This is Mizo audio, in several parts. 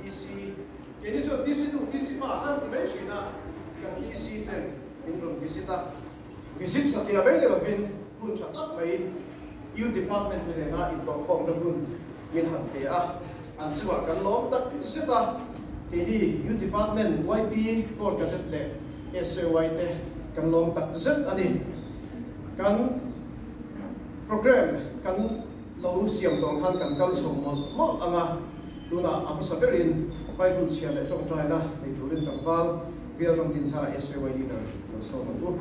DC, keini chuan DC nu, DC pa kan ti mai thin a, kan DC ten min rawn visit a, visit satliah mai ni lovin hun tha tak mai Youth Department te nena intawhkhawmna hun min han pe a, an chungah kan lawm tak zet a, keini Youth Department, YP, Corps Cadet leh SAY te kan lawm tak zet a ni. Kan programme kan lo siam tawh khan kan kal chho mawlh mawlh ang a, tunah a hmasa berin Bible chhiar leh tawngtaina nei turin tlangval Bial Ram Dinthara SAY Leader lo sawm ang u.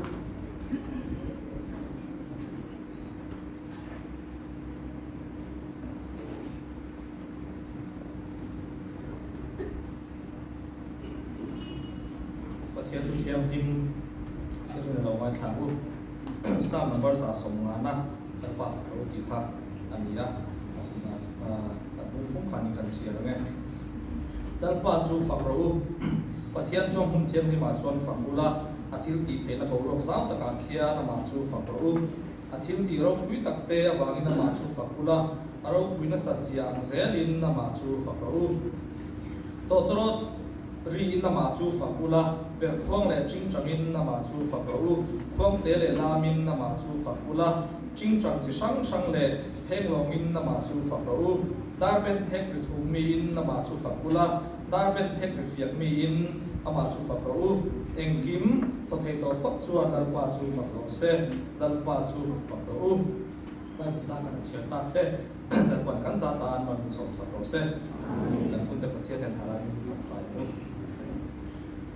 Pathian thu thianghlim sirin a lo ngaithla ang u. Psalm number 150 kan pah fak lo tih kha a ni a, kan bung phung khanin kan chhiar ang e. Lalpa chu fak rawh u. Pathian chuan hmun thianghlimah chuan fak ula, a thil tih theihna boruak zau takah khian amah chu fak rawh u. A thil tih ropui takte avangin amah chu fak ula, a ropui nasat zia ang zelin amah chu fak rawh u. Tawtawrawt riin amah chu fak ula, perhkhuang leh tingtangin amah chu fak rawh u. Khuangte leh lamin amah chu fak ula, tingtang chi hrang hrang leh henglawngin amah chu fak rawh u. Darben thek ri thum miin amah chu fak ula, darben thek ri fiak miin amah chu fak rawh u. Engkim thaw thei tawh phawt chuan Lalpa chu fak rawh se, Lalpa chu fak rawh u. Bible chang kan chhiar tak te Lalpa'n kan zat a an rawn insawm sak rawh se. Kan hunte Pathian nen harain kan kai ang u.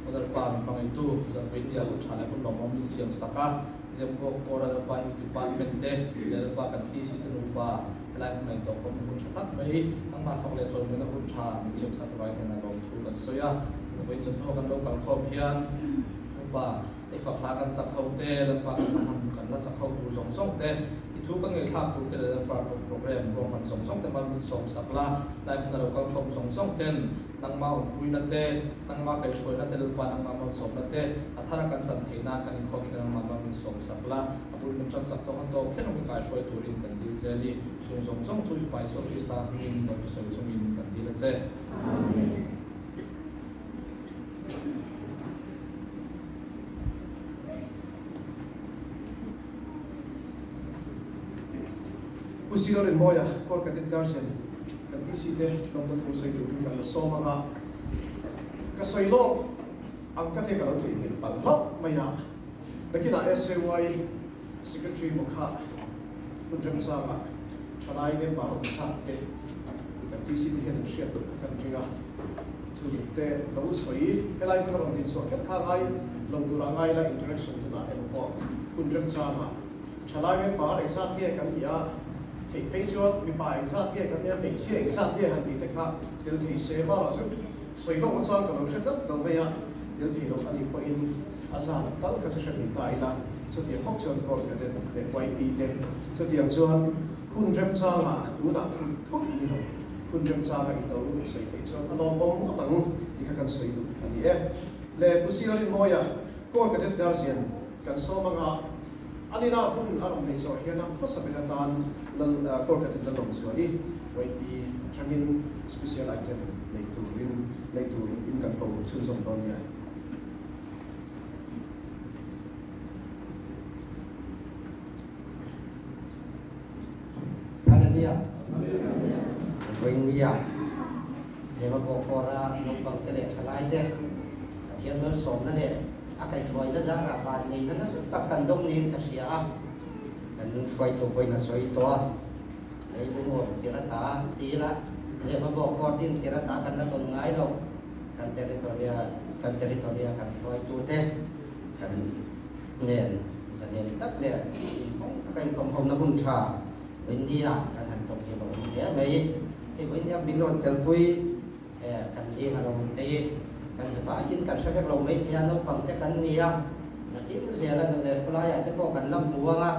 Aw Lalpa, min hmangaihtu, Zanpui nia hun tha leh hun lawmawm min siam sak a, Zemkawk Kawra Lalpa Youth Department te leh Lalpa kan TC te nupa helai hmun a intawhkhawm na hun tha tak mai, anmah fak leh chawimawina hun tha min siam sak avangin hian a lawmthu kan sawi a. Zanpui chawhnu kan lo kalkhawm hian Lalpa, I fak hla kan sak ho te, Lalpa kan la han kan la sak ho tur zawng zawng te, i thu kan ngaihthlak tur te leh Lalpa program ruahman zawng zawng te hman min sawm sak la, lai hmuna lo kal khawm zawng zawng ten nangma awmpuina te, nangma kaihhruaina te, Lalpa nangma malsawmna te a thara kan chan theih nan kan inkhawm te nangma mal min sawm sak la, a bul min tan sak tawng a tawp thleng a min kaihhruai turin kan dil che a ni. Chung zawng zawng chu i Pa Isua Krista hmingin lo thusawi chungin kan dil a che. Amen. Pu Silo Rinmawia, Corps Cadet Guardian, kan PC te lawmna thu sawi turin kan la sawm ang a, ka sawi lawk ang ka te ka lo theihnghilh palh hlauh mai a, nakinah SAY Secretary maw kha hun remchangah thalai member awm zat te kan PC te hian an hriat duh kan ring a, chu te lo sawi helai hmun a rawn din chhuah kher kha ngai lo turah ngai la interaction hunah emaw pawh hun remchangah thalai member engzat nge kan nih a, theih phei chuan mipa engzat nge kan nih a, hmeichhia engzat nge han tih te kha tel thei se marawh chu sawi lawk chuan ka lo hre tlat lo mai a, tel thei loh a nih pawhin. A zan tal ka che hre thei ta ila, chutiang bawk chuan Court Cadet leh YP te chutiang chuan hun remchangah tunah thut thut ni lo, hun remchanga i lo sawi theih chuan a lawmawm ngawt ang tih kha kan sawi duh a ni e. Le Pu Siarinmawia, Court Cadet Guardian kan sawm anga a nina hun a rawn neih zawh hian a hmasa ber atan Lal Court Cadet Lalawmzuali YP atangin Special Item nei turin nei turin kan ko chhunzawm dawn nia. Hallelujah. Vawinia Zema Bawkawra naupang te leh thalai te Pathian malsawmna leh a kaihhruaina zarah van neihna nasa tak kan dawng niin ka hria a, kan hruaitu pawhin a sawi tawh a, lei lungawm tirata tila Zema Bawkawr din tirata kan la tawn ngai lo. Kan territory-a kan territory-a kan hruaitute kan nen zalen tak leh inhawng taka inkawmhawmna hun tha India kan han tawng hi a lo awm hle mai. Hei India min rawn telpui kan zing a lo awm thei i kan zavaiin kan hre vek lo mai thei a, naupang te kan ni a, nakin zela nu leh khawlaiah te pawh kan la hmu ang a,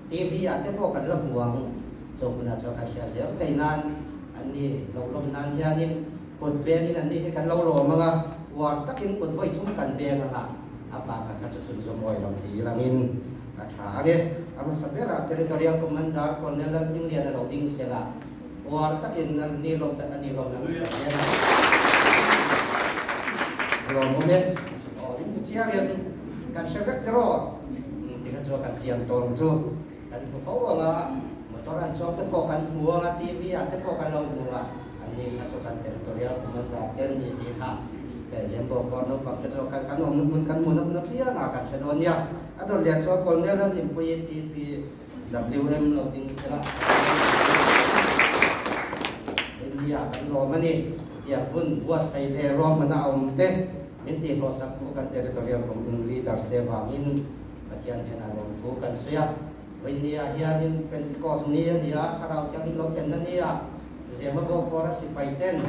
TV-ah te pawh kan la hmu ang. Chu hmunah chuan kan hriat zel thei nan an ni lo lawm nan hianin Kut bengin an nih hi kan lo lawm ang a, uar takin kut vawi thum kan beng ang a, a pa kha kha chu chhunzawm awi lo ti langin a tha ang e. A hmasa berah Territorial Commander Colonel Lalhmingliana lo ding sela, uar takin an ni lawm tak a ni lawm ang kan beng ang. Lawmawm e. Aw, in hmu chiang em? Kan hre vek tiraw? Tikha chuan kan chian tawn chu kan hmu fo ang a, motor an chuang te pawh kan hmu ang a, TV ah te pawh kan lo hmu ang a, anni kha chu kan territorial commander te an ni tih kha Zembo pawh naupang te chu kan awmna hmun kan hmuhna hmun apiang ah kan hre dawn nia. A dawt leh chuan Colonel Ramhlimpuii TPWM lo ding sela India kan lawm a ni. Tiang hun buatsaih leh ruahman a awm te min tihhlawhsak tu kan territorial leaders te vangin Pathian hian a lawm thu kan sawi a. Vawinia hianin Pentecost ni a ni a, Thlarau Thianghlim lo thlenna ni a, Zema Bawkawra sipai ten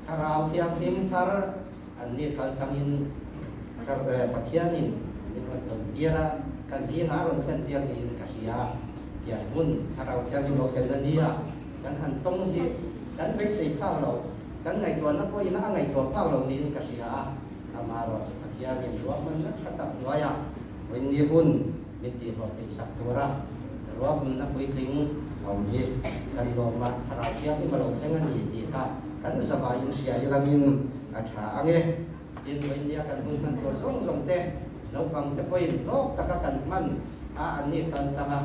Thlarau Thianghlim thar an ni kal thangin Pathianin min rawn dawn tir a, kan zingah a rawn thlen tir niin ka hria. Tiang hun Thlarau Thianghlim lo thlenna ni a kan han tawng hi kan beisei phak lo, kan ngaihtuahna pawhin a ngaihtuah phak lo niin ka hria a, amaherawh chu Pathianin ruahmanna tha tak hnuaiah vawiin hun min tihhlawh theih sak tura ruahmanna puitling awm hi kan lawm a, Thlarau Thianghlim a lo thleng a ni tih kha kan zavaiin hria ilangin a tha ang e. Tin, vawinia kan hun hman tur zawng zawng te, naupang te pawhin hlawk taka kan hman a an ni kal tlang a.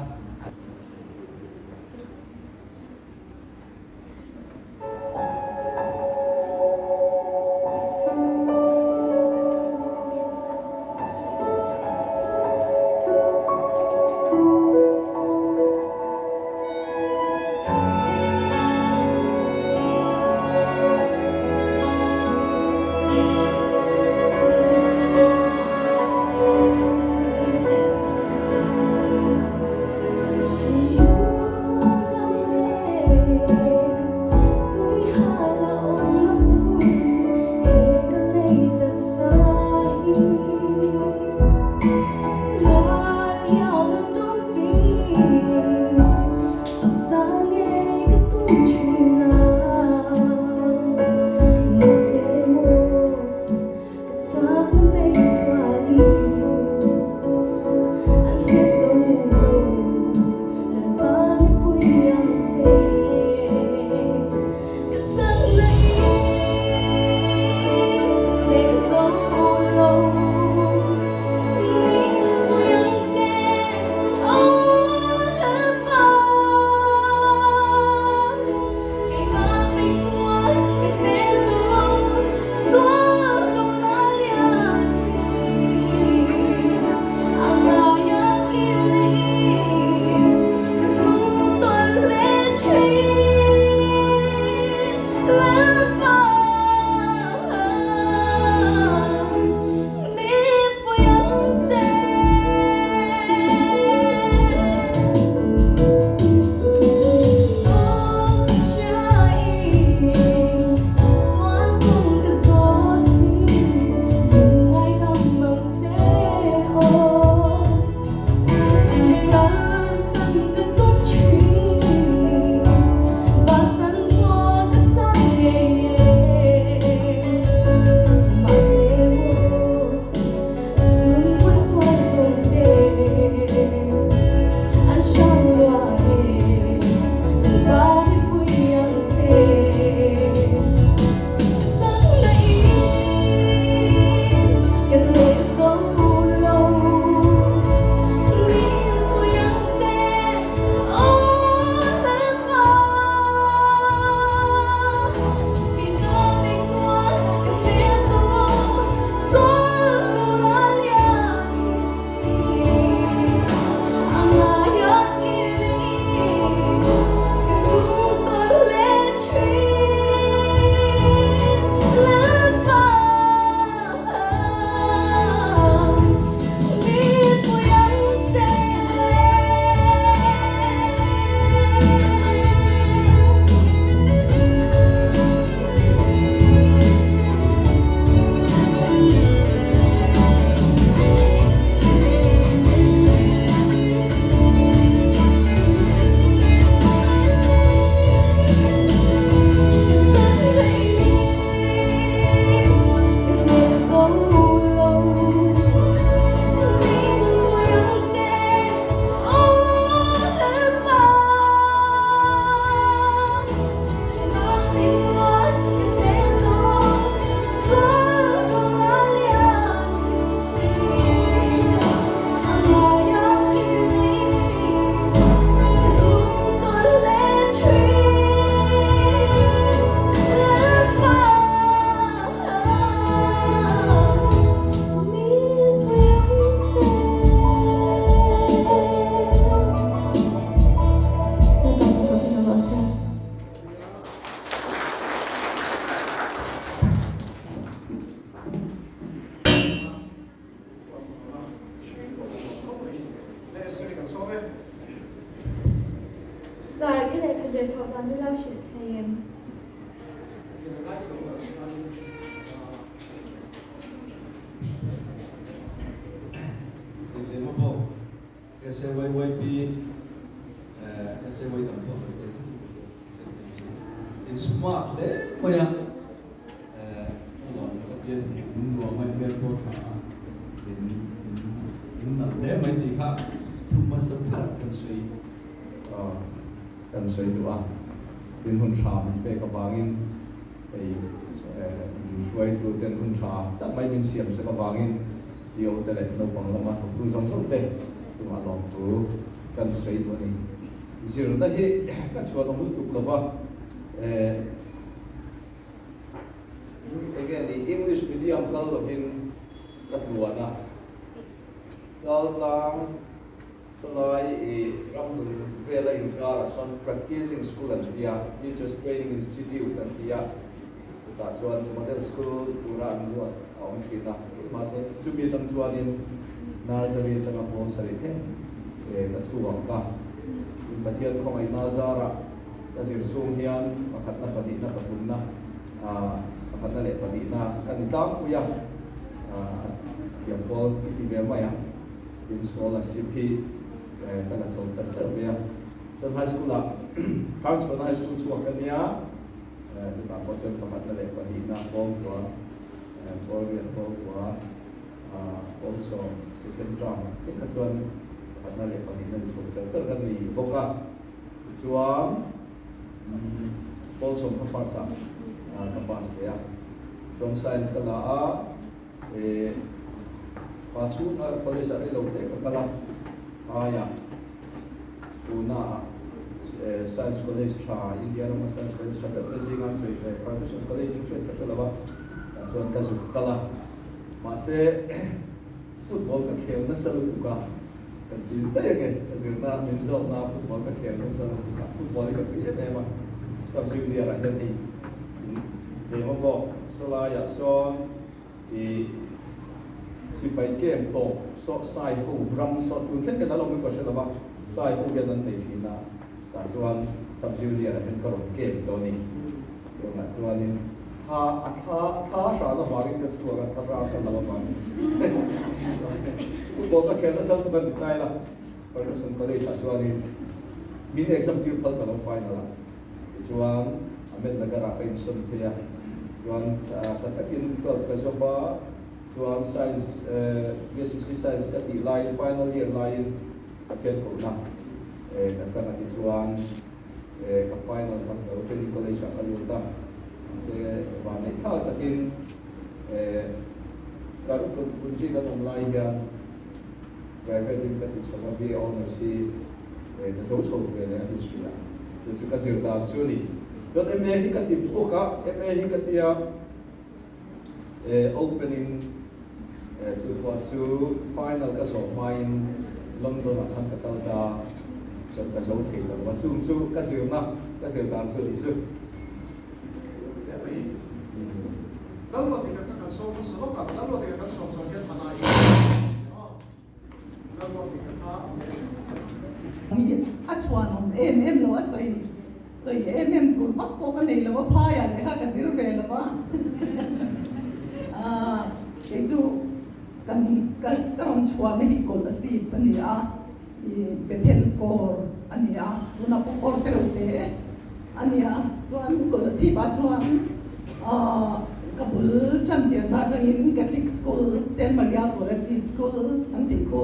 Smart hle mai a, ka lawm ka tia in nuam a, hmel pawh tha a, in in nalh hle mai tih kha thu hmasa ber kan sawi. Kan sawi duh a, tin hun tha min pek avangin hei min hruaitu ten hun tha tak mai min siam sak avangin CEO te leh naupang lama thawktu zawng zawng te chungah lawmthu kan sawi duh a ni. Zirna hi ka chhuan awm lutuk lo va, enge ni English medium kal lovin ka tluan a, Chaltlang chulai i ramhlun vela inkarah sawn Practicing School an ti a, Teachers Training Institute an ti a, chutah chuan Model School tura an ruat a awm thin a, tunah chuan chumi atang chuanin Nursery atanga pawl sarih thleng ka chhuak a, in Pathian khawngaihna zarah ka zir chhung hian pakhatna pahnihna pathumna pakhatna leh pahnihna ka ni tlangpui a, a thiam pawl i ti ve mai ang. Tin scholarship hi ka la chho chat chat ve a, chuan high school ah Hrangchhuana high school chhuak ka nia, chutah pawh chuan pakhatna leh pahnihna pawl kua, pawl riat pawl kua, pawl sawm second term te kha chuan pakhatna leh pahnihna ni chho chat chat ka ni bawk a, tichuan pawl sawm kha first ah ka pass ve a, chuan science ka la a. E pa chhunga college ah rei lo te ka kal a, aia tuna ah science college tha India rama science college tha deuh te zinga an sawi ve Ferguson college in hriat ka hre lo a, tah chuan ka zuk kal a, mahse football ka khel nasa lutuk a, kan ti daih ange ka zirna min zawtna football ka khel nasa lutuk a, football hi ka tui em em a, sub junior ah hian hei Zemabawk sawlaiah sawn I sipai kem tawh saw sai ho ram saw tun thleng hian a lo awm ka hre lo va, sai ho hian an nei thin a, tah chuan sub junior ah hian ka rawn kem tawh a ni. Tunah chuanin thla a thla thla hran avangin ka chhuak a, thla hran ka lo avangin football ka khel nasa lutuk a ni ta ila, Ferguson College ah chuanin min exam tir phal ka lo final a. Tichuan, Ahmednagar-ah ka insawn phei a, chuan tha takin 12 ka zawp a, chuan Science, BSc Science ka tih laiin final year laiin ka phiat kohna ka chang a, tichuan ka final kha ka lo training college-ah ka lut a, mahse vanneih thlak takin ka Ruppunji kan awm lai hian private-in ka ti chho a, BA Honours hi Ka zo chho ve leh a history ah chu chu ka zir dan chu a ni. Chuan MA hi ka ti bawk a, MA hi ka tia opening chu pawh chu final ka zawh hmain London ah khan ka kal ta chuan ka zo thei lo a, chung chu ka zirna ka zir dan chu a nih chu. Lalruatika kha kan sawm hmasa lawk a, Lalruatika kan sawm chuan hian hmanah i A chhuanawm em em lo a sawi sawi em em tur vak pawh ka nei lo a, phaiah leh kha ka zir ve lo a, kei chu kan ka rawn chhuahna hi kawlh a seat a ni a, ih Bethel kawr a ni a, tunah pawh kawr te lo te a ni a, chuan kawlh a seat ah chuan Aw, ka bul tan tirhna atangin Catholic School, Saint Maria Goretti School an tih khu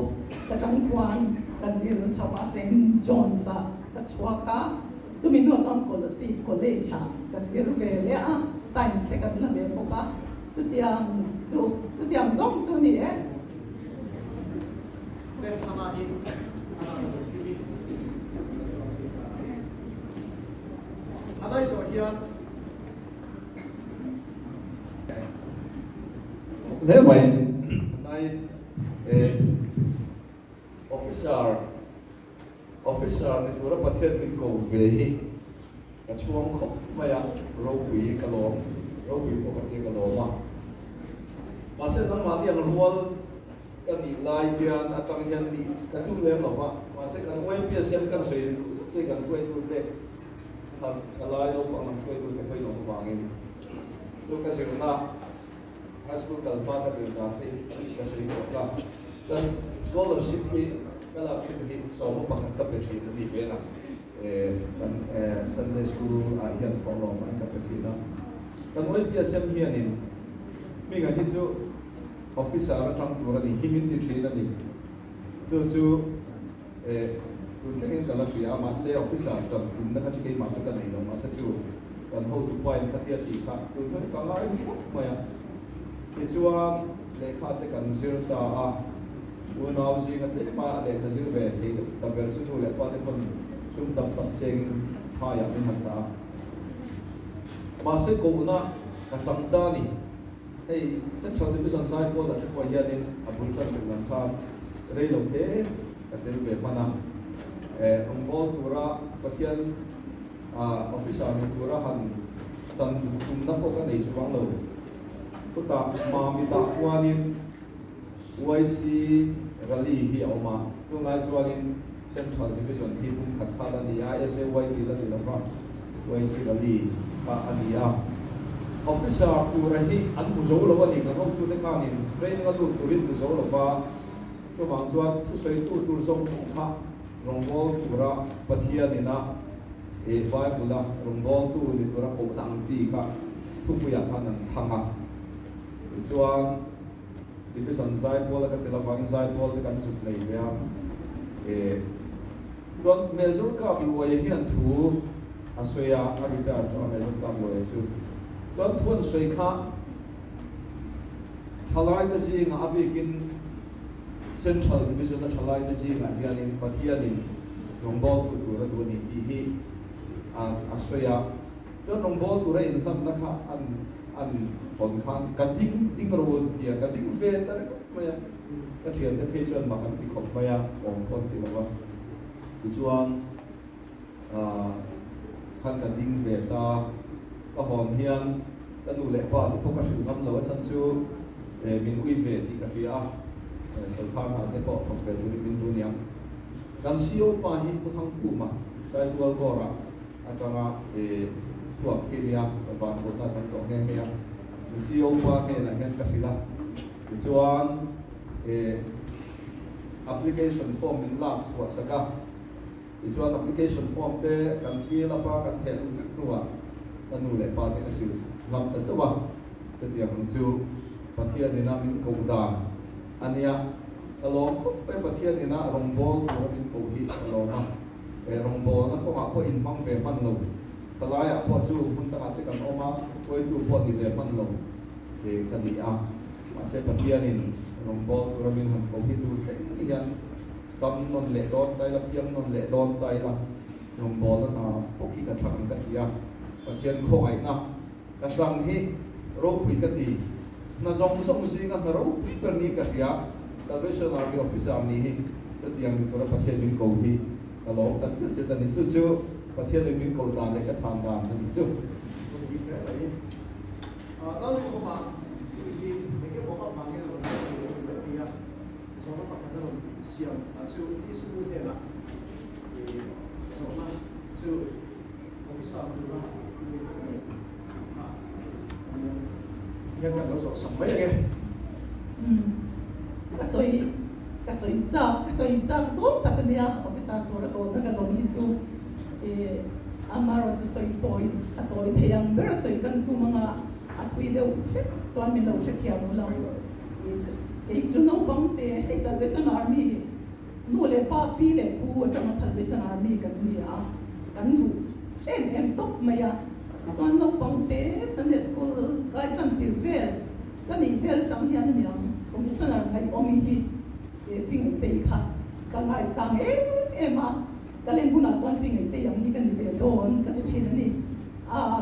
ka tang khuan ka zir chho a, Saint John's ah ka chhuak a, chumi hnuah chuan Kolasib College ah ka zir ve leh a, Science te kan la ve bawk a, chutiang chu chutiang zawng chu ni e. Hle mai hnai officer officer ni tura Pathian min ko ve hi ka chhuang khawp mai a, ropui ka lawm ropui pawh ka tia ka lawm a, mahse nangmahni ang rual ka nih lai hian atang hian nih ka tum lem lo va, mahse kan YPSM kan sawi zuk chu kan hruaitute Thalai naupang lam hruaitute pawhin awm avangin chu ka zirna high school kal hma ka zir dan hi ka sawi tawh ka. Chuan scholarship hi ka lak thin hi sawma pakhat ka pe thin a ni ve na. Kan Sunday School ah hian thawhlawm an ka pe thin a. Kan YPSM hianin hminga hi chu officer atang tur a ni hi min ti thin a ni. Chu chu tun thlengin ka la hria a, mahse officer tan tumna kha chu keimah chu ka nei lo, mahse chu kan hotu pain khatia tih kha tun chu ka ngai khawp mai a. Tichuan lehkha te kan zir ta a. Unau zinga tlema a lehkha zir ve thei ta ber chu nu leh pa te pawn sum tam tak sengin phaiah min han dah a. Mahse kohna ka chang ta a ni. Hei Central Division Zaipawl ah te pawh hianin a bul tan ber lam kha rei lo te ka tel ve hman a. Rawngbâwl tura Pathian officer ni tura han tan tumna pawh ka nei chuang lo. Chutah Mami dah kuanin YC Rally hi a awm a, tunlai chuanin Central Division hi pum khat khat a ni a, SAYT la ni lova YC Rally kha a ni a. Officer tura hi an hmu zo lo a ni, kan hotute khanin training a lut turin hmu zo lova, chuvang chuan thusawitu tur zawng zawng kha rawngbâwl tura Pathianin a Bible-a rawngbâwltu ni tura kohna ang chi kha thupuiah khan an thang a. Tichuan. Division Zaipawl a ka tel avangin Zaipawl te kan zuk nei ve a. E chuan Major Kap Luaia hian thu a sawi a, a retire tawh a Major Kap Luaia chu. Chuan thu an sawi kha Thalai te zingah a bikin Central Division a Thalai te zingah hianin Pathianin rawngbawltu tur a duh a ni tih hi a sawi a. Chuan rawngbâwl tura inhlanna kha an an hawn khan ka ding ding rawh u tia ka ding ve ta ringawt mai a, ka thiante phei chuan mak an ti khawp mai a, awm pawh an ti lo va. Tichuan ah khan ka ding ve ta, ka hawn hian ka nu leh pa te pawh ka hrilh ngam lo a chhan chu min ui ve tih ka hria a, sawrkar hna te pawh thawk ve turin min duh aniang. Kan CO pa hi Pu Thangkhuma, Saitual Dawrah atanga chhuak khi nia ka van kawtna a chang tawh nghe nghe a, CO pa hnenah hian ka hrilh a, tichuan application form min lak chhuah sak a, tichuan application form te kan fill up a, kan theh lut vek hnuah ka nu leh pa te ka hrilh ngam ta chauh a, chutiang ang chu Pathian ina min koh dan a nia, ka lawm khawp mai Pathian ina rawngbâwl tura min koh hi ka lawm a. He rawngbawlna kawngah pawh inhmang ve hman lo, thalaiah pawh chu hmun dangah te kan awm a, hruaitu pawh ni ve hman lo he ka ni a. Mahse Pathianin rawngbâwl tura min han ko hi tur thleng hian dam nawn leh dawn ta ila, piang nawn leh dawn ta ila, rawngbawlna hna bawk hi ka thlang ang ka ti a. Pathian khawngaihna ka chang hi ropui ka ti. Hna zawng zawng zinga hna ropui ber niin ka hria. Salvation Army officer nih hi chutiang ni tura Pathian min ko hi ka lawm tak zet zet a ni. Chu chu Pathianin min ko dan leh ka chhan dan a ni chu. Ropui hle mai. Lalrinkhawma tih hi eng emaw avangin a rawn kal thei lo mai thei a, zawhna pakhat a rawn siam chu Isu hnenah zawhna chu officer tura Hian kan lo zawh sak mai ang e. Ka sawi ka sawi chak ka sawi chak zawng tak a nia officer tur a tawhna ka lawm hi chu ih amarawh chu sawi tawi a tawi thei ang ber a sawi kan tum anga a thui deuh hlek chuan min lo hrethiam lo ih kei chu naupang te hei Salvation Army Nu leh pa, pi leh pu atanga Salvation Army kan ni a, kan duh em em tawp mai a. Chuan naupang te Sunday School kai tan tir vel ka nih vel atang hian aniang Commissioner Ngaihawmi hi pi Ngaitei kha ka ngaisang em em a, ka len hunah chuan pi Ngaitei ang hi ka ni ve dawn ka ti thin a ni.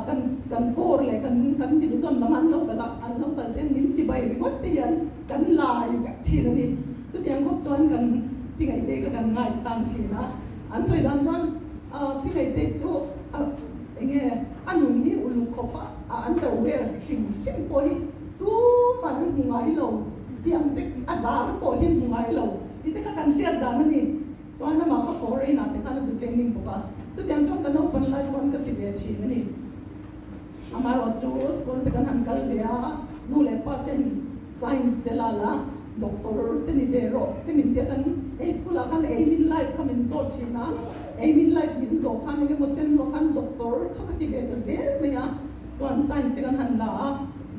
Kan kan corps leh kan kan division lam an lo kal a, an lo kal ten min chibai ringawt te hian kan lai vek thin a ni. Chutiang khawp chuan kan pi Ngaitei kha kan ngaisang thin a, an sawi dan chuan pi Ngaitei chu eng nge a nun hi uluk khawp a, a underwear hrim hrim pawh hi tuman an hmu ngai lo tiang te a zar pawh hi an hmu ngai lo tih te kha kan hriat dan a ni. Chuan amah kha foreign ah te khan a zu training bawk a, chutiang chuan ka naupan lai chuan ka ti ve thin a ni. Amaherawhchu school te kan han kal ve a, nu leh pa ten science te la la. Doctor te ni ve rawh te min tia kan hei school ah khan aim in life kha min zawt thin a, aim in life min zawh khan eng emaw chen luah khan doctor kha ka ti ve ta zel mai a, chuan science hi kan han la a,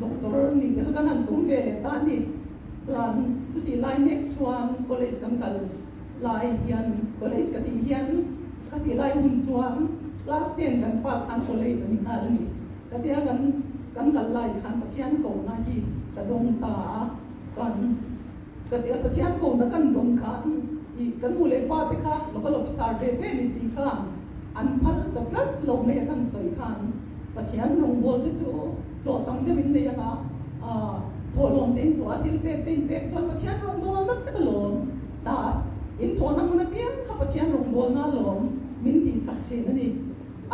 doctor nih te kha kan han tum ve leh ta a ni. Chuan chutih lai mek chuan college kan kal lai hian college ka tih hian ka tih lai hun chuan class ten kan pass khan college a ni nghal a ni. Ka tia kan kan kal lai khan Pathian kohna hi ka dawng ta a. Chuan ka ti a, Pathian kohna kan dawn khan i ka nu leh pa te kha local officer ve ve ni si khan an phal ta tlat lo mai a kan sawi khan Pathian rawngbâwl te chu hlawh tam deuh in nei anga thawhlawm te in thawh a, thil pek te in pek chuan Pathian rawngbâwl na vek alawm ta in thawhna hmun apiang kha Pathian rawngbâwlna alawm min tihsak thin a ni.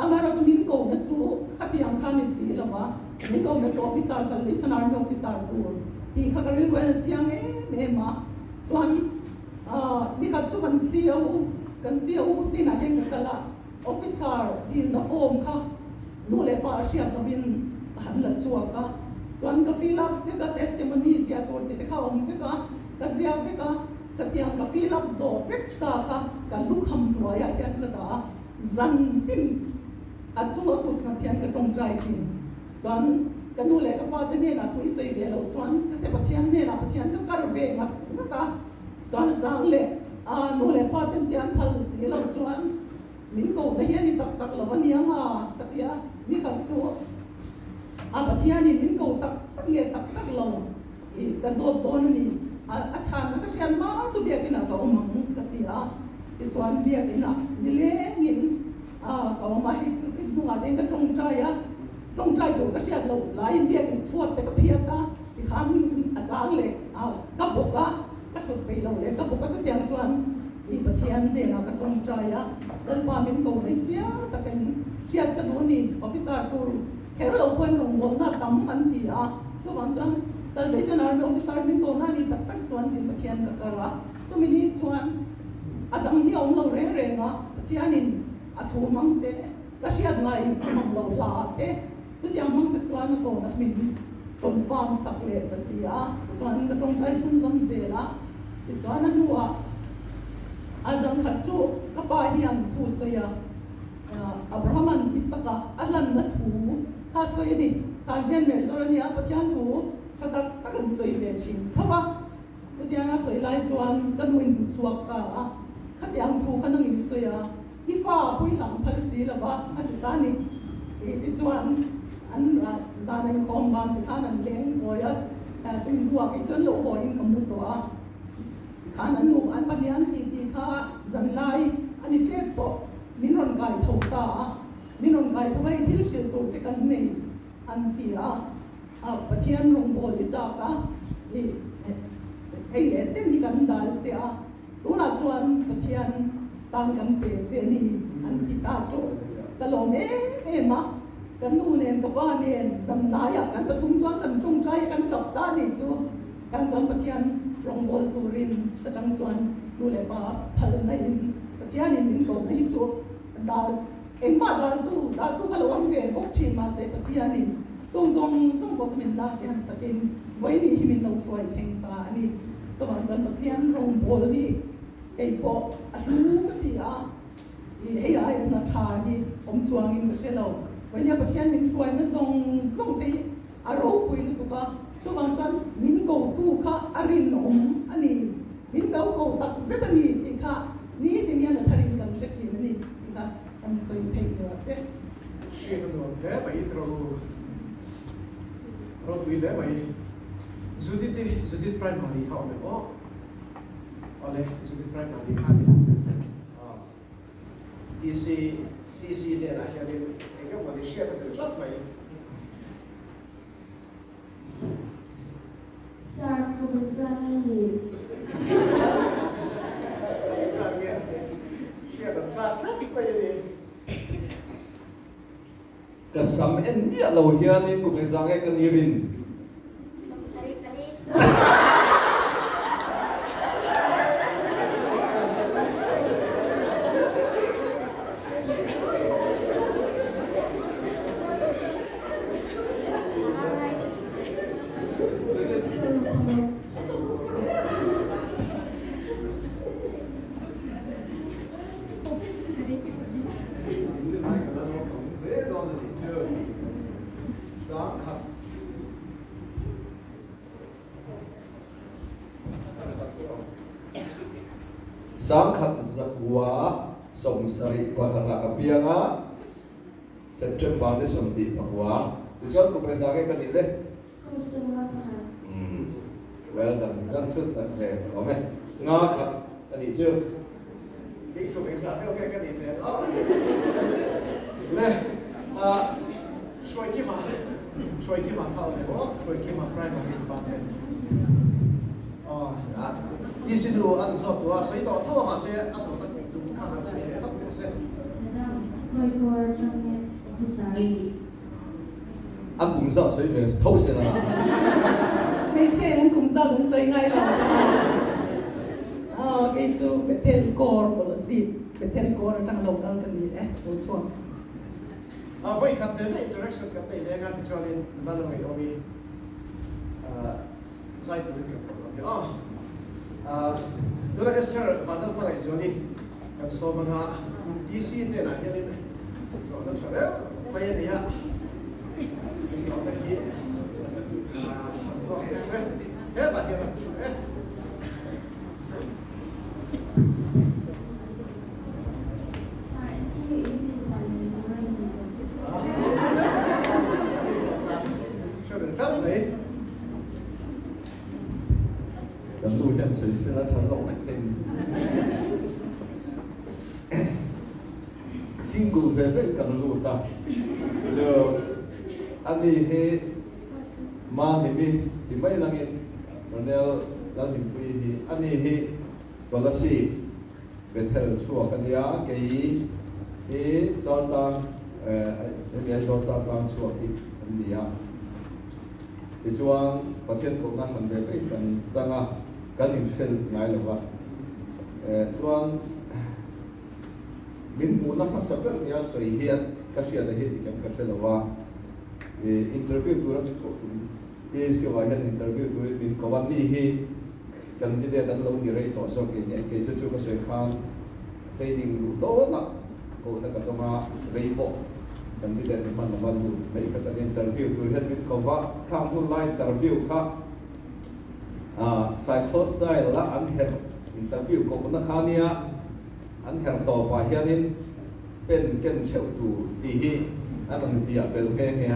Amaherawhchu min kohna chu khatiang kha ni si lo va. Min kohna chu officer, Salvation Army officer tur tih kha ka rilru en a chiang em em a. Chuan nikhat chu kan CO, kan CO hnenah hian ka kal a, officer dilna form kha nu leh pa a hriat lovin ka han la chhuak a. Chuan ka fill up vek a, testimony ziah tur tih te kha a awm vek a, ka ziak vek a, khatiang ka fill up zawh vek sa kha ka lukham hnuaiah hian ka dah a, zan tin. A chunga kut nghat hian ka tawngtai thin. Chuan ka nu leh ka pa te hnenah thu i sawi ve loh chuan ka te Pathian hnenah Pathian ka kar ve ngat ngat a. Chuan a chang leh a nu leh pa ten te an phal si loh chuan min ko na hi a ni tak tak lo a nia nga ka ti a. Ni khat chu a Pathianin min ko tak tak nge tak tak lo i ka zawt dawn a ni. A chhanna ka hriat hma chu biakinah ka awm ang ka ti a. Tichuan biakinah nilengin A, ka awm a, hei hnungah te hian ka tawngtai a, tawngtai tur ka hriat loh laiin biakin chhuat te ka phiat a, tikhan a chang leh a, ka bawk a, ka hrut peih loh leh ka bawk a, chutiang chuan i Pathian hnenah ka tawngtai a, Lalpa min ko mai chiang takin hriat ka duh a ni, officer tur kher lo pawhin rawngbawlna tam an ti a, chuvang chuan Salvation Army officer min ko na ni tak tak chuan tin Pathian ka kar a. Chumi ni chuan a dang hi a awm lo reng reng a, Pathianin a thu hmang te, ka hriat ngai hmang lo hla te, chutiang hmang te chuan a kawna min confirm sak leh ta si a, chuan ka tawngtai chhunzawm zel a, tichuan a hnuah a zangkhat chu ka pa hian thu sawi a, Abraham-a'n Isaka a hlanna thu kha sawi a ni, Sergeant Major a nia, Pathian thu tha tak tak an sawi ve thin tho a. Chutianga sawi lai chuan ka nu in hmu chhuak ta a, khatiang thu kha nangin i sawi a, i fa pawh i hlang phal si lo va, a ti ta a ni. Tih te chuan an zan a inkhawm van ti khan an leng kawi a, chumi hnuah kei chuan lo hawiin ka mu tawh a, tikhan an nu an pahnih an tih tih kha zan lai a ni tep tawh, min rawn kai tho ta a, min rawn kai tho a, i thil hrilh tur che kan nei an ti a. A Pathian rawngbâwl hi châk a, i hei leh chen hi kan dâl che a, tûnah chuan Pathian tân kan pe che a ni an ti ta chu ka lâwm em em a. Ka nu nen ka pa nen zan laiah kan pathum chuan kan ṭawngṭai a, kan ṭap ta a nih chu. Kan chuan Pathian rawngbâwl tûrin ka ṭang chuan nu leh pa phalna in Pathianin min kohna hi chu dâl Engmah daltu, daltu kha lo awm ve bawk thin mahse Pathianin chung zawng zawng pawh chu min lak hian sakin vawiin hi min lo hruai thleng ta a ni. Chuvang chuan Pathian rawngbâwl hi kei pawh a hlu ka ti a, i hei aia hna tha hi awm chuangin ka hre lo. Vawiinia Pathian min hruaina zawng zawng te hi a ropui lutuk a, chuvang chuan min kotu kha a rinawm a ni, min lo ko tak zet a ni tih kha nitin hian a tharin kan hre thin a ni tih kha kan sawi theih lo a se. Hriat a nuam hle mai ro ropui hle mai. Judith i Judith Primary kha awm em aw? Awle Judith Primary kha a ni. TC TC hnenah hianin eng emaw ni hriat a tel tlat mai. Sir, ka bazar a ni. Bazar nge hriat an chak tlat mai a ni. Ka sam en miah lo hianin kum engzah nge ka ni rin? 74. 1971 ah ka piang a, September ni 29. Tichuan kum engzah nge ka nih le? Kum 51. Umm, well done, kan chhut chak hle awm e. Nga khat a nih chu. Kei kum engzah vel nge ka nih hmel a? Le, ah, Hruaikima, Hruaikima kha awm emaw, Hruaikima Primary Department. Aw, ah, DC nu an zawt tur a, sawi tawh tho a mahse a zawhna tum kha han sawi leh vak teh se. Madam, khawi kawr atang nge officer i nih? A kum zat sawi ve tho se la. Hmeichhia in an kum zat an sawi ngai lo. Aw, kei chu Bethel Corps policy, Bethel Corps atang lo kal ka ni e, lo chhuak. A vawi khat ve ve interaction kan nei leng a, tichuanin nula lo ngei awm i zai turin kan kawm lo ni aw. Tuna Esther Vanlal hmangaih zuali kan sawm anga DC hnenah hianin zawhna tha reuh mai a nei a, zawhna hi han zawk teh se, hetah hian a thu e. Kan nu hian sawi sela tha zawk mai thei ni. Single ve ve kan lut a, chu ani hi Mahnimi ti mai langin Ronel Lalhimpuii hi ani hi Kolasib Bethel chhuak a nia, kei hi Chaltlang hemi Aizawl Chaltlang chhuak hi an ni a. Tichuan Pathian kohna hran ve ve kan chang a, kan inhrel ngai lo va. Chuan min hmuhna hmasa ber nia sawi hian ka hriat a hi dik ang ka hre lo va. Interview tura min koh tum PHQ ah hian interview turin min ko a, ni hi Candidate an lo ni rei tawh zawk in eng kei chu chu ka sawi khan training luh dawnah kohna ka dawng a, rei pawh candidate ni hman lova lut mai kha kan interview tur hian min ko va, khang hun lai interview kha cyclo style a an herh interview kohna kha nia an herh tawpah hianin pen ken theuh tur tih hi an rawn ziah belh nghe nghe a.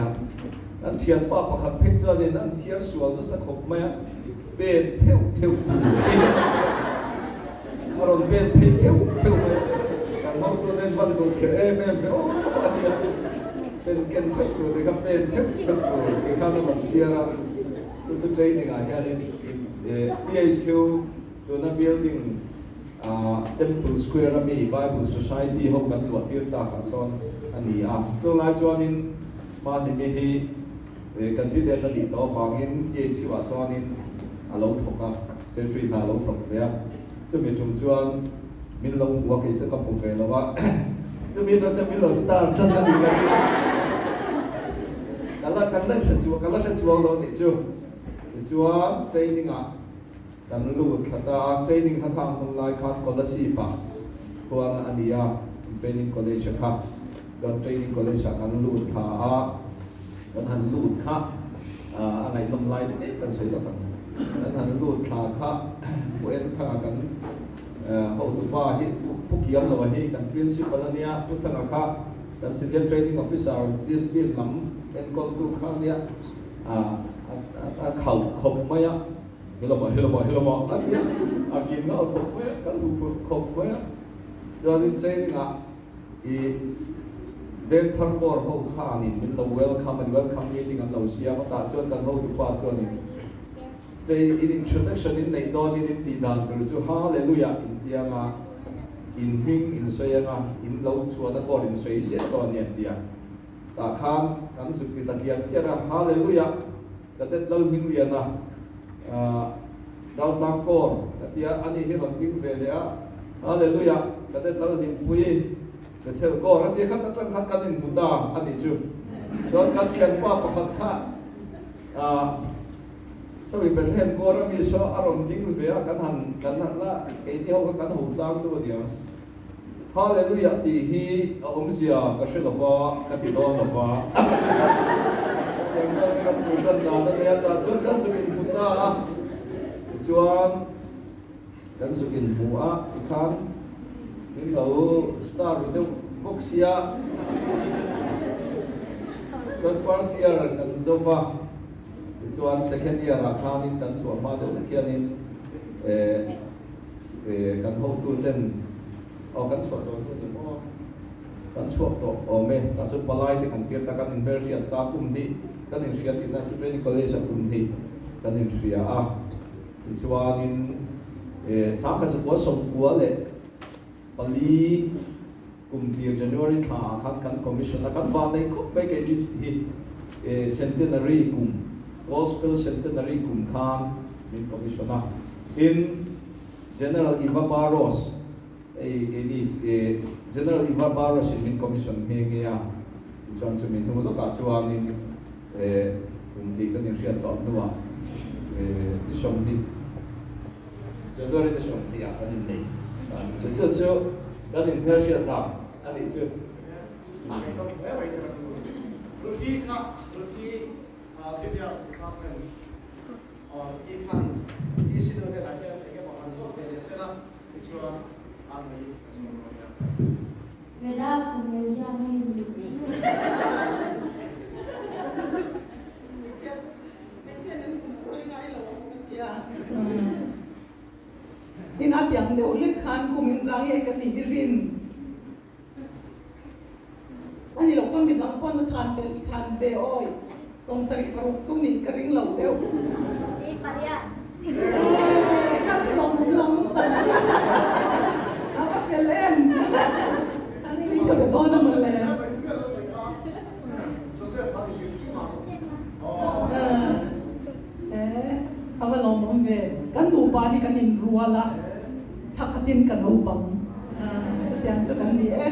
Kan thianpa pakhat phei chuanin an chhiar sual nasa khawp mai a, pen theuh theuh tur tih hi an chhiar a rawn pen phei theuh theuh mai a. Kan hotute an van duh kher em em ve aw a nia, pen ken theuh tur tih kha pen theuh theuh tur tih khan a rawn chhiar a. Chu chu training ah hianin PHQ tuna building Temple Square a mi Bible Society ho kan luah tir tak ah sawn a ni a. Chulai chuanin Hmanimi hi candidate a nih tawh avangin PHQ ah sawnin a lo thawk a, secretary hna a lo thawk ve a. Chumi tum chuan min lo hmu a, kei chu ka hmu ve lo a. Chumi atang chuan min lo star tan a ni ka ring a. Ka la kan la hre chuang ka la hre chuang lo a nih chu. Tichuan training ah Kan lut thla ta a, training kha khang hun lai khan Kolasib ah khuan a ni a, training college a kha. Chuan training college ah kan lut thla a, kan han lut kha a ngaihnawm lai te kan sawi lawk ang. Kan han lut thla kha Pu Enthanga kan hotupa hi Pu Kiamloa hi kan principal a nia, Pu Thanga kha kan senior training officer discipline lam enkawltu kha a nia, a khauh khawp mai a. Helama helama helama a ti a, a vin nghal khawp mai a, kan hu phurh khawp mai a. Chuanin training ah i Vengthar Corps ho khanin min lo welcome a ni, welcome meeting an lo siam a, tah chuan kan hotupa chuanin kei in introduction in neih dawnin in tih dan tur chu Hallelujah in ti anga, in hming in sawi anga, in lo chhuahna Corps in sawi ziah dawn ni an ti a. Tah khan kan zuk ti ta tliar tliar a, Hallelujah! Cadet Lalhmingliana Chaltlang Corps ka tia, ani hi rawn ding ve leh a, Hallelujah! Cadet Lalhlimpuii Bethel Corps a tia khat atang khan kan inhmu ta a nih chu. Chuan kan thianpa pakhat kha sawi Bethlehem Corps a mi saw a rawn ding ve a, kan han kan han la keini ho kha kan ho tlang deuh a niang. Hallelujah tih hi a awmzia ka hre lova, ka ti dawn lova. Hetiang deuh chu kan tur tan dan a nia, tah chuan kan sum inhmu ta a. Tichuan Kan zuk inhmu a tikhan min lo star ru deuh bawk sia. Chuan first year kan zo va, tichuan second year ah khanin kan chhuah hma deuh hlek hianin eh kan hotu ten aw kan chhuah tawh hnu ni maw kan chhuak tawh awm e tah chuan palai te kan tir ta kan inhmelhriat ta kum hnih kan inhria tihna chu training college ah kum hnih kan inhria a. Tichuanin Sangkhat 94 kum tir January thla ah khan kan commission a, kan vanneih khawp mai kei ni hi centenary kum, Gospel Centenary kum khan min commission a. Tin, General Iva Barros, hei kei ni General Iva Barros in min commission nghe nghe a, tichuan chumi hnu lawkah chuanin Kum tih kan inhriat tawh hnuah ni 20, January ni 20 ah kan innei. Chu chu chu kan inhmelhriat dan a nih chu. Ruthi kha Ruthi Senior Department Ruthi khanin DC nu hnenah hian eng emaw han zawt ve leh sela tichuan a ngei ka sawi dawn nia. Madam, ka hmelzia nge ni? Tin a tiang deuh hlek khan kum in zang nge ka tih hi rin a ni lo pawn midang pawn a chhan belh chhan ve awi 76 chu nih ka ring lo deuh. 48. Ka chu lawm lam a va fel em a sui ka be dawn a mawle. A va lawmawm ve kan nupa hi kan inrual a thla khatin ka naupang chutiang chu kan ni e.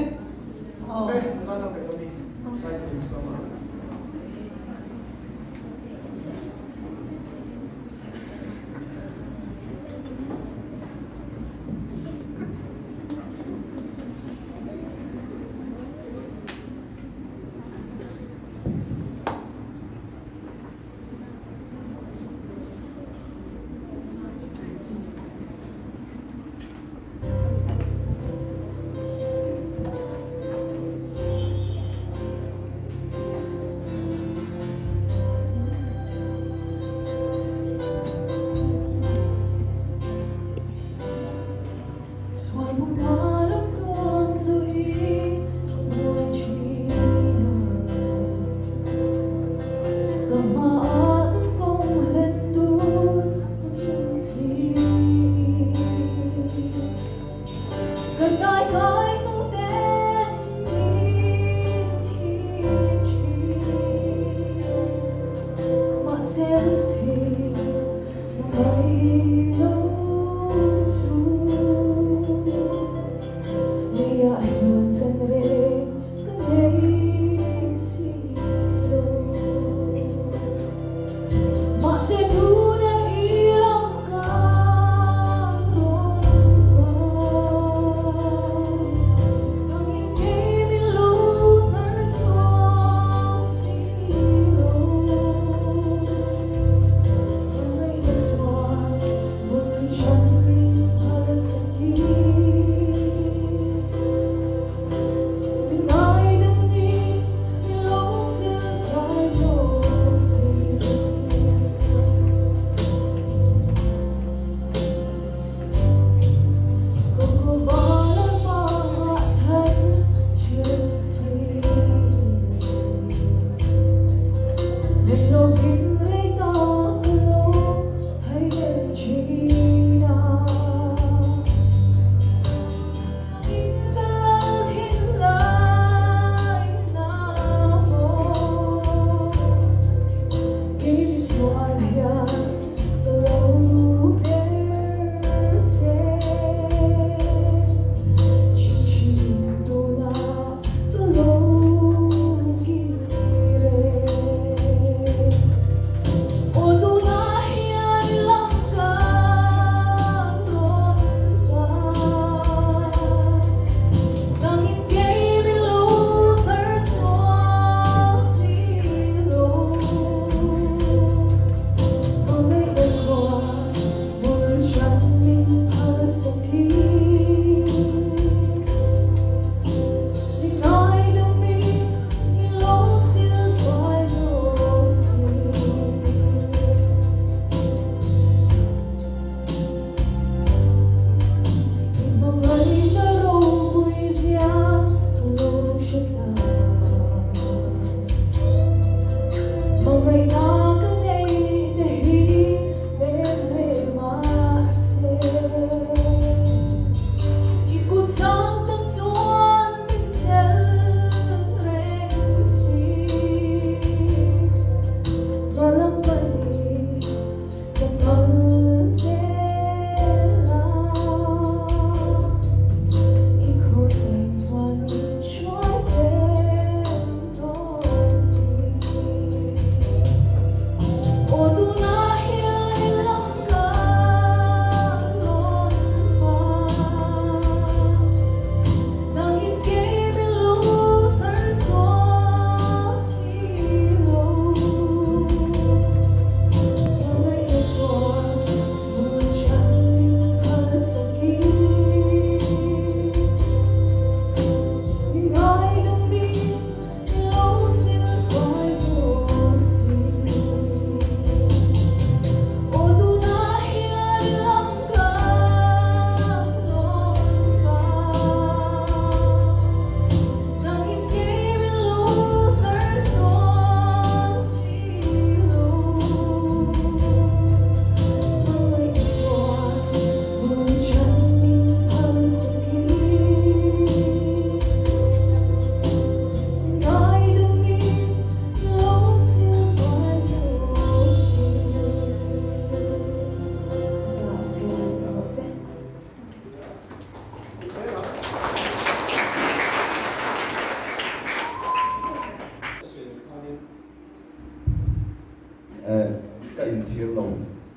ka inchhir lo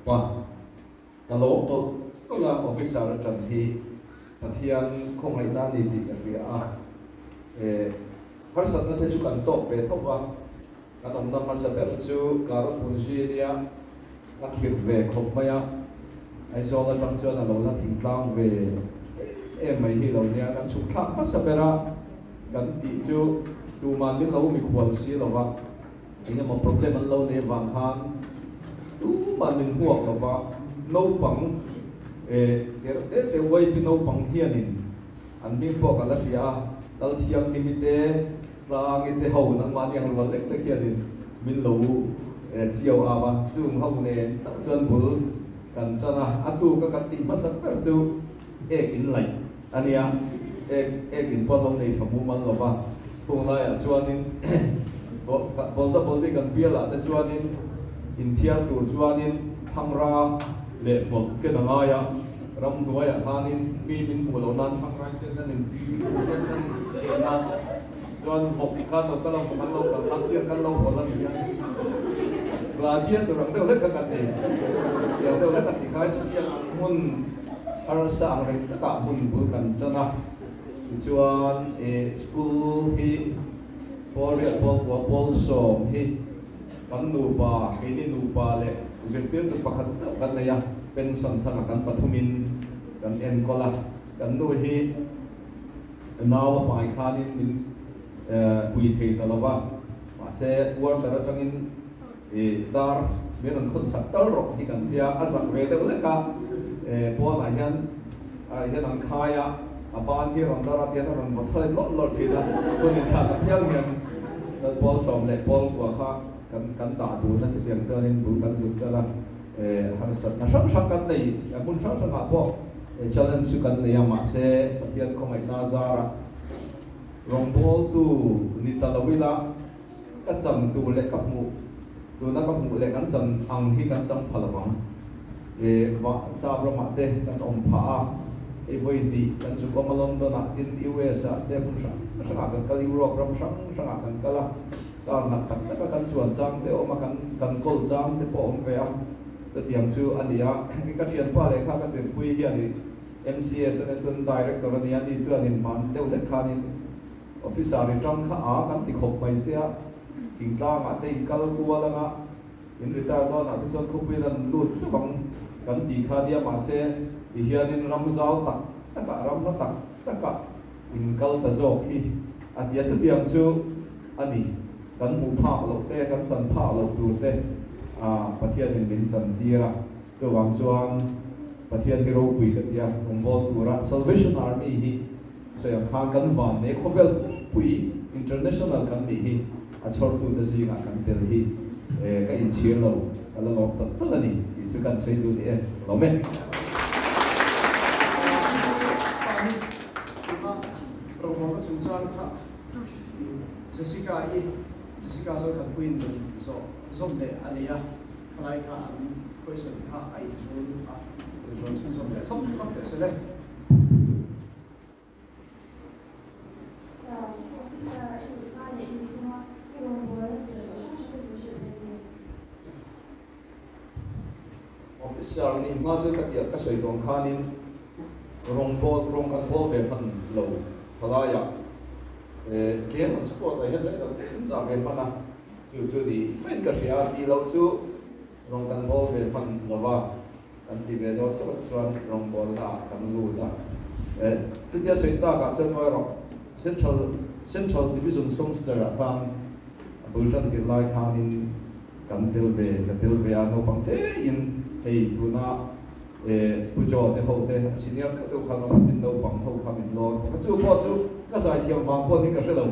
va. Ka lawm tawlh tawlh a, officer atang hi Pathian khawngaihna a ni tih ka hria a, harsatna te chu kan tawk ve tho va, kan awmna hmasa ber chu Karapunji nia a khirh ve khawp mai a, Aizawl atang chuan a lo la thingtlang ve em em mai hi lo nia, kan chhuk thlak hmasa ber a, kan tih chu tuman min lo mikhual si lo va. Engemaw problem an lo nei avang khan tumah min hmuak lo va, naupang eh ker te te YP naupang hianin an hming pawh ka la hria a, Lalthianghlimi te, Tlangi te ho nangmahni ang rual lek lek hianin min lo eh chiau au a, chung ho nen chauh chuan bul kan tan a, a tuka kan tih hmasak ber chu ek in laih a nia, ek ek in pawh an lo nei tha mumal lo va, chung laiah chuanin Bolda Boldi kan bialah te chuanin inthiar tur chuanin Thangra leh hmawlh ken a ngai a, ramhnuaiah khanin mi min hmuh loh nan Thangra in ken an in a, chuan vawk khan lo kal a, vawk an lo kal khan tiang kan lo hawl a ni hian gladiator ang deuh hlek kha kan ni, tiang deuh hlek a ti khai chutiang ang hmun harsa ang reng takah hmun bul kan tan a. Tichuan i school hi pawl riat pawl kua pawl sawm hi kan nupa, keini nupa leh zirtirtu pakhat chauh kan nei a, pension thanga kan pathumin kan enkawl a, kan nu hi nau a pai khanin min pui thei ta lo va, mahse quarter atangin i dar min rawn khawn sak tal rawh hi kan tia, a zak ve deuh lek a, pawnah hian ah hian an khai a, a ban hi rawn dar a tian a rawn vaw thawi lawlh lawlh thin a, hun inthlak apiang hian pawl sawm leh pawl kua kha kan kan dah dun a, chutiang chuanin bul kan zuk ṭan a, harsatna hrang hrang kan nei, hmun hrang hrangah pawh challenge chu kan nei a, mahse Pathian khawngaihna zarah rawngbawltu ni ta lo ila, Ka chan tur leh ka hmuh, tuna ka hmuh leh kan chan ang hi kan chang pha lovang. E, va, sap ramah te kan awm phah a, hei vawi hnih kan zuk awm a London ah, tin US ah te hmun hrang hrangah kan kal, Europe ram hrang hrangah kan kal a, car nat tak taka kan chuan chang te awm a, kan kan kawl chang te pawh awm ve a, chutiang chu a ni a. Ka thianpa lehkha ka zirpui hian i MCS a nia, Director a nia, ani chuanin hman deuh hlek khanin, Officer i tang kha a kan ti khawp mai che a, thingtlangah te in kal kual anga in retire dawnah te chuan khawpuiin an lut chauh ang kan ti kha nia mahse ti hianin ram zau tak takah ram hla tak takah in kal ta zawk hi a ti a, chutiang chu a ni kan hmuh phak loh te kan chan phak loh tur te a Pathianin min chan tir a, chuvang chuan Pathian hi ropui ka ti a, rawngbâwl tura Salvation Army hi Sawi ang khan kan van nei khawvel pumpui international kan nih hi a chhawrtute zingah kan tel hi ka inchhir lo, ka la lawm tak tak a ni tih chu kan sawi duh ni e, lawm e. Mahni tuna rawngbawlna chungchang kha Jessica-i, Jessica Zothanpuiin rawn zawh zawm leh a nei a, khalai kha an question kha a inzul a, rawn chhunzawm leh hlawk hlawk teh se le. Officer nih hma chu ka tiah ka sawi dawn khanin rawngbawl rawng kan bawl ve hman lo thalaiah game an sport ah hian rei lo te in dah ve hman a chu chu ni maiin ka hria a tih loh chu rawng kan bawl ve hman lo va. Kan ti ve dawn chauh chuan rawngbawlna ah kan lut a. Chutia sawi tak ah chuan erawh Central Central Division Songster ah khan a bul tan tirh lai khanin kan tel ve ka tel ve a naupang te in hei tuna Pu Joe te ho te a senior deuh deuh khan awm tin naupang ho kha min lawn bawk a chu pawh chu ka zaithiam vang pawh ni ka hre lo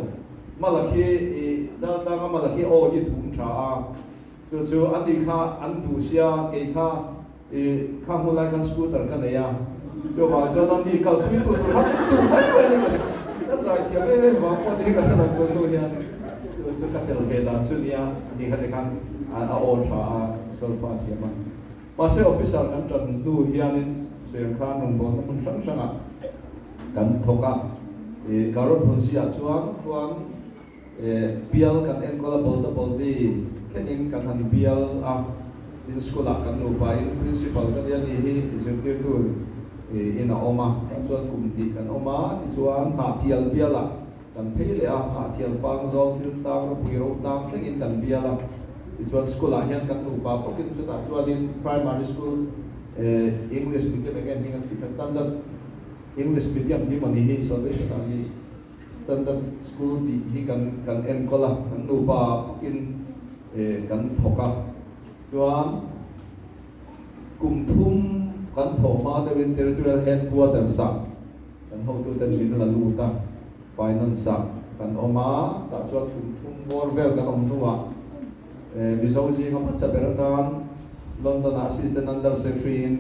Malakhi i Chaltlanga Malakhi aw hi thum tha a. Chu chu a ni kha an duh sia kei kha i kha hmun lai khan scooter ka nei a, chuvang chuan a mi kalpui tu tur kha min duh mai mai a ni ka ti. Ka zai thiam em em vang pawh ni hi ka hre lo tun hnu hian chu chu ka tel ve dan chu nia a ni kha ti khan a aw tha a solfa thiam a. Mahse officer kan tan hnu hianin Suiang khan rawngbawlna hmun hrang hrangah kan thawk a, i Karol Phunsi ah chuan khuan Bial kan enkawl a Bolda Boldi. thlengin kan han bial a, tin school ah kan nupa in principal ka nia ni hi zirtirtu in a awm a, tah chuan kum hnih kan awm a, tichuan Hnahthial bial ah kan phei leh a, Hnahthial pang zawl thil tang ropui ro tlang thlengin kan bial a, tichuan school ah hian kan nupa bawkin chutah chuanin primary school English medium eng em hming an tih kha standard English medium hi mawni hi Salvation Army Standard School tih hi kan kan enkawl a, kan nupa bawkin kan thawk a, chuan kum thum kan thawh hma deuhin Territorial Headquarters ah kan hotuten min la lut a, Finance ah kan awm a, tah chuan kum thum bawr vel kan awm hnuah Mizo zinga hmasa ber atan London ah Assistant Under Secretary in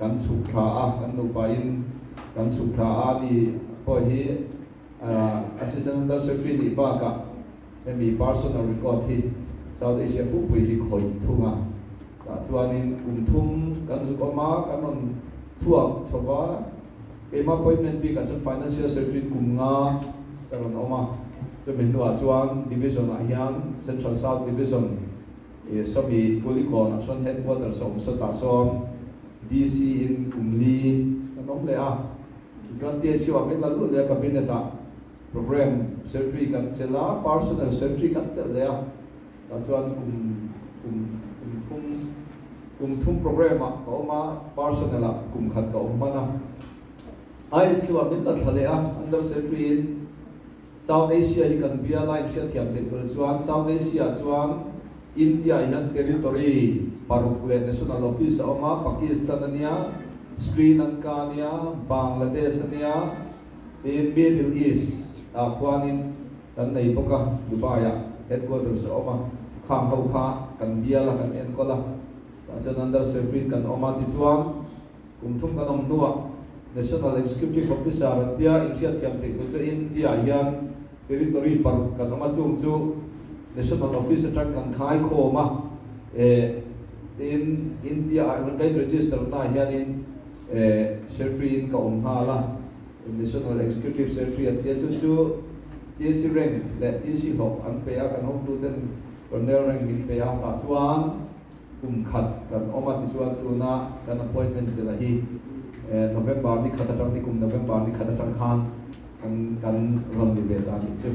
Kan chhuk thla a, kan nupain kan chhuk thla a ni pawh hi Assistant Under Secretary nih bakah hemi personal record hi South Asia pumpui hi khawih thung a. Tah chuanin kum thum kan zuk awm a, kan rawn chhuak chho va, keimah appointment bikah chuan Financial Secretary kum nga ka rawn awm a, chumi hnuah chuan Division ah hian Central South Division Sawmi Kulikawn ah sawn headquarters a awm sawtah sawn DC in kum li kan awm leh a, tichuan THU ah min la lut leh a cabinet ah program secretary kan chelh a, personnel secretary kan chelh leh a, tah chuan kum kum kum thum kum thum program ah ka awm a, personnel ah kum khat ka awm hman a, IHQ ah min la thla leh a under secretary in. South Asia hi kan bia line hriatthiam theih tur chuan South Asia chuan India hian territory paruk leh national office a awm a, Pakistan a nia, Sri Lanka a nia, Bangladesh a nia, tin Middle East ah khuanin kan nei bawk a, Dubai ah headquarters a awm a, khang ho kha kan bial a kan enkawl a, tah chuan under secretary kan awm a tichuan Kum thum kan awm hnuah National Executive Officer an tia inhriatthiam theih tur chu India hian territory paruk kan awm a, chung chu National Office atang kan khai khawm a, eh tin India ah ka in register na hianin eh Secretary in ka awm nghal a, National Executive Secretary an tia chu chu TC rank leh TC hlawh an pe a, kan hotu ten Colonel rank min pe a, tah chuan Kum khat kan awm a tichuan tuna kan appointment chela hi November ni khat atang ni kum November ni khat atang khan kan kan rawn ni ve ta nih chu.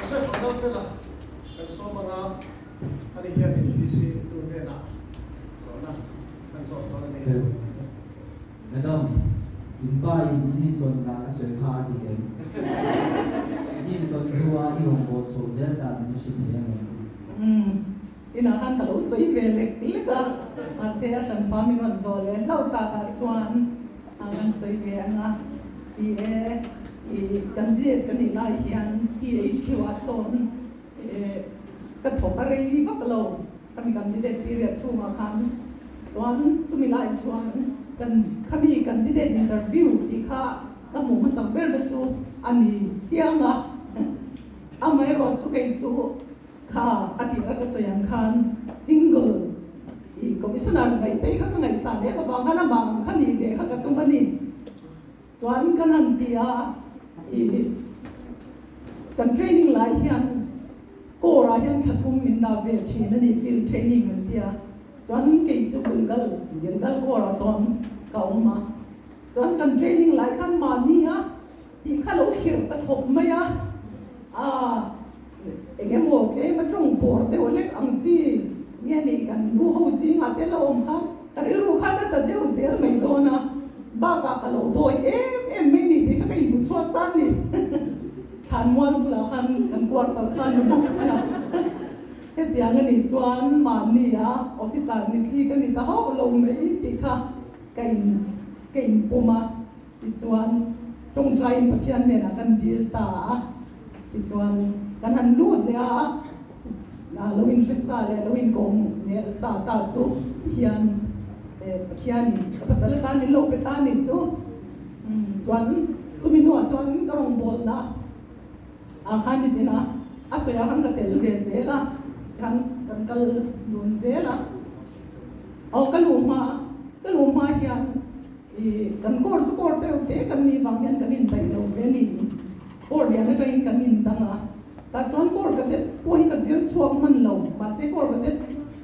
Joseph Adolfela kan sawm anga ani hianin DC tu hnenah zawhna kan zawh dawn a ni. Madam, in pa in in intawn dan a sawi kha a dik em? In intawn hnu a i rawn bawh chho zel dan min hre thei ang em? Umm, inah khan ka lo sawi ve lek lek a, mahse a hran pa min rawn zawh leh hlauh takah chuan a kan sawi ve ang a, ti e, i candidate ka nih lai hian PHQ ah sawn ka thawk a rei vak lo. Khami candidate period chhungah khan chuan chumi lai chuan kan khami candidate interview tih kha ka hmuh hmasak ber na chu a ni chiang a, amaherawh chu kei chu kha a tih a ka sawi ang khan single i commissioner ngaih te kha ka ngaihsan em avang khan amah ang kha nih ve kha ka tum a ni. Chuan kan han ti a, i kan training lai hian core ah hian thla thum min dah ve thin a ni, field training an ti a, chuan kei chu Gulgal, Gilgal core ah sawn ka awm a, chuan kan training lai khan mahni a tih kha lo khirh ta khawp mai a, aa eng emaw tlem a tawng bawr deuh lek ang chi nge ni kan nu ho zingah te la awm kha ka rilru khan a ta deuh zel mai dawn a, bakah ka lo dawi em em mai ni tih kha ka inhmu chhuak ta a ni. Thlanmual bulah khan kan quarter khan a bawk sia. Hetiang a nih chuan mahni a officer ni chi ka ni ta hauh lo mai tih kha ka in ka inpawm a. Tichuan tawngtaiin Pathian hnenah kan dil ta a. Tichuan kan han lut leh a, lo inhre sa leh lo inkawm nel sa ta chu hian Pathianin ka pasal atan min lo pe ta a nih chu. Chuan chumi hnuah chuan ka rawngbawlna ah khan nichin a a sawi ah khan ka tel ve zel a, khan kan kal dun zel a. Aw ka luh hma ka luh hma hian I kan court chu court deuh te kan nih vang hian kan indaih lo ve a ni. Corps lian atangin kan indang a, tah chuan Corps Cadet pawh hi ka zir chhuak hman lo, mahse Corps Cadet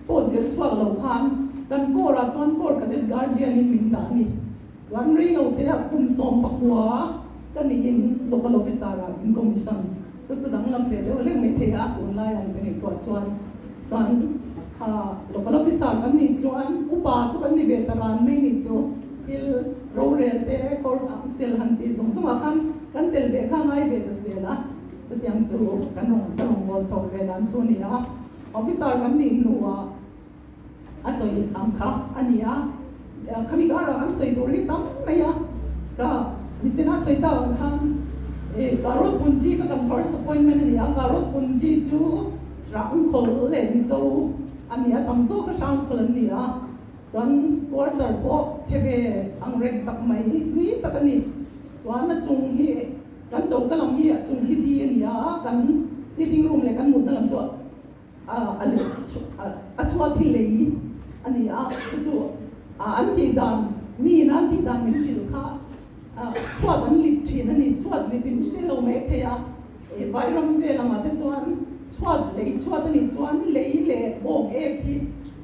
pawh zir chhuak lo khan kan Corps ah chuan Corps Cadet Guardian in min dah a ni. Chuan rei lo te ah kum 19 ka niin Local Officer ah min commission chu chu danglam ve deuh hlek mai thei a, tunlai ang ka ngaihtuah chuan chuan kha Local Officer kan nih chuan upa chu kan ni ve ta ran mai nih chu thil rorel te Corps Council han tih zawng zawng ah khan kan tel ve kha ngai ve ta zel a, chutiang chu kan rawn ka rawn ngawl chho ve dan chu a ni a, Officer kan nih hnuah. A sawi ang kha a ni a, khami karah an sawi tur hi tam mai a, ka nichina sawi tak ang khan Karot Punji kha kan first appointment a ni a, Karot Punji chu Hrangkhawl leh Mizo a ni a, tam zawk kha Hrangkhawl an ni a, chuan quarter pawh chhe ve ang reng tak mai hlui tak a ni, chuan a chung hi kan choka lam hi a chung hi di a ni a, kan sitting room leh kan mutna lam chu a chhuat hi lei a ni a, chu chu an tih dan, mi in an tih dan min hrilh kha chhuat an lip thin a ni, chhuat lip in hre lo mai thei a, Vairam vel angah te chuan chhuat lei chhuat a nih chuan lei leh bawng ek hi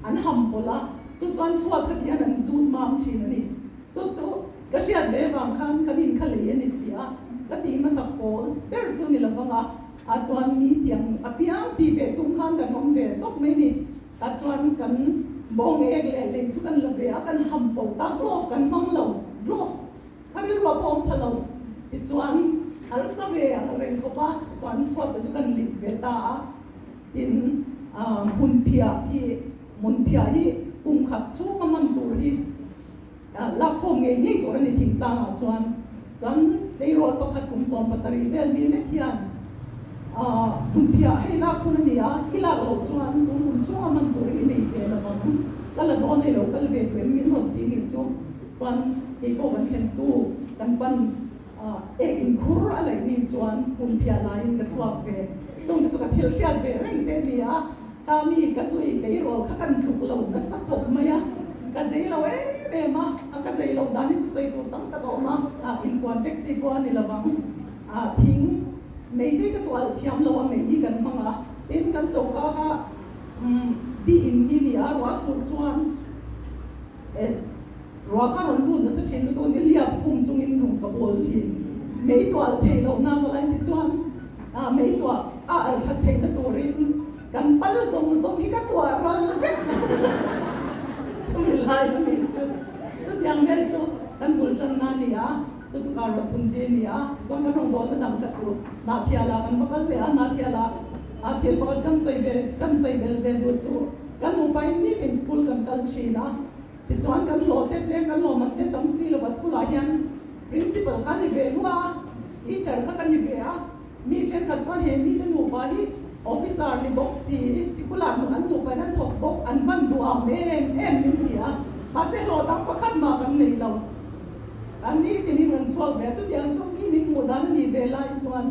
an ham pawlh a, chu chuan chhuat kha ti hian an zut mam thin a ni, chu chu ka hriat ve vang khan kan in kha lei a ni si a, ka tih hmasak pawl ber chu ni lovang a. A chuan mi tiang apiang tih ve tum khan kan awm ve tawp mai ni. A chuan kan bawng ek leh lei chu kan la ve a, kan ham pawlh ta, glove kan hmang lo, glove kha rilru a pawh awm pha lo. Tichuan harsa ve ang reng khawp a, tichuan chhuat te chu kan lip ve ta a. Tin, hmunphiah hi, hmunphiah hi kum khat chhunga hman tur hi Lakkhawm ngei ngei tur a ni thingtlangah chuan chuan tleirawl pakhat kum 17 vel mi lek hian hmunphiah hei lak hun a ni a, i lak loh chuan tun kum chhunga hman tur i nei ve lo ang, ka la dawn ei lo kal ve duh em min rawn ti nih chu chuan kei pawh kan thlentu kan pan ek inkhur a laih ni chuan hmunphiah laiin ka chhuak ve chung te chu ka thil hriat ve reng te a ni a. Ka mi ka zui tleirawl kha kan tluk lo nasa khawp mai a, ka zei lo em em a, a ka zei loh dan hi chu sawi tur tam tak a awm a, a inpuan vek chi pawh a ni lo vang. A thing mei te ka tual thiam lo a, mei hi kan hmang a, tin kan choka kha umm di in hi ni a, ruah sur chuan eh ruah kha rawn lut nasa thin lutuk a ni, liak phum chungin rung ka bawl thin, mei tual theih loh na ka la inti chuan a mei tuah a alh that theihna turin Kan pal zawng zawng hi ka tuah ral vek chumi lai a nih chu. Chutiang vel chu kan bul tanna a ni a, chu chu kar rawt punji a ni a. Tichuan kan rawngbawlna dang kha chu Nahthiala kan va kal leh a, Nahthiala ah thil pakhat kan sawi ve kan sawi bel ve duh chu kan nupain nitin school kan kal thin a. Tichuan kan hlawh te tlem kan lawmman te tam si lo va school ah hian principal kha a ni ve luah a, teacher kha ka ni ve a. Mi thenkhat chuan he mite nupa hi officer ni bawk si, sikulah an nupa in an thawk bawk, an van duh ang em em min ti a, mahse hlawh dang pakhat mah kan nei lo. An ni tinin kan chhuak ve a, chutiang chu mi min hmuh dan a nih ve lai chuan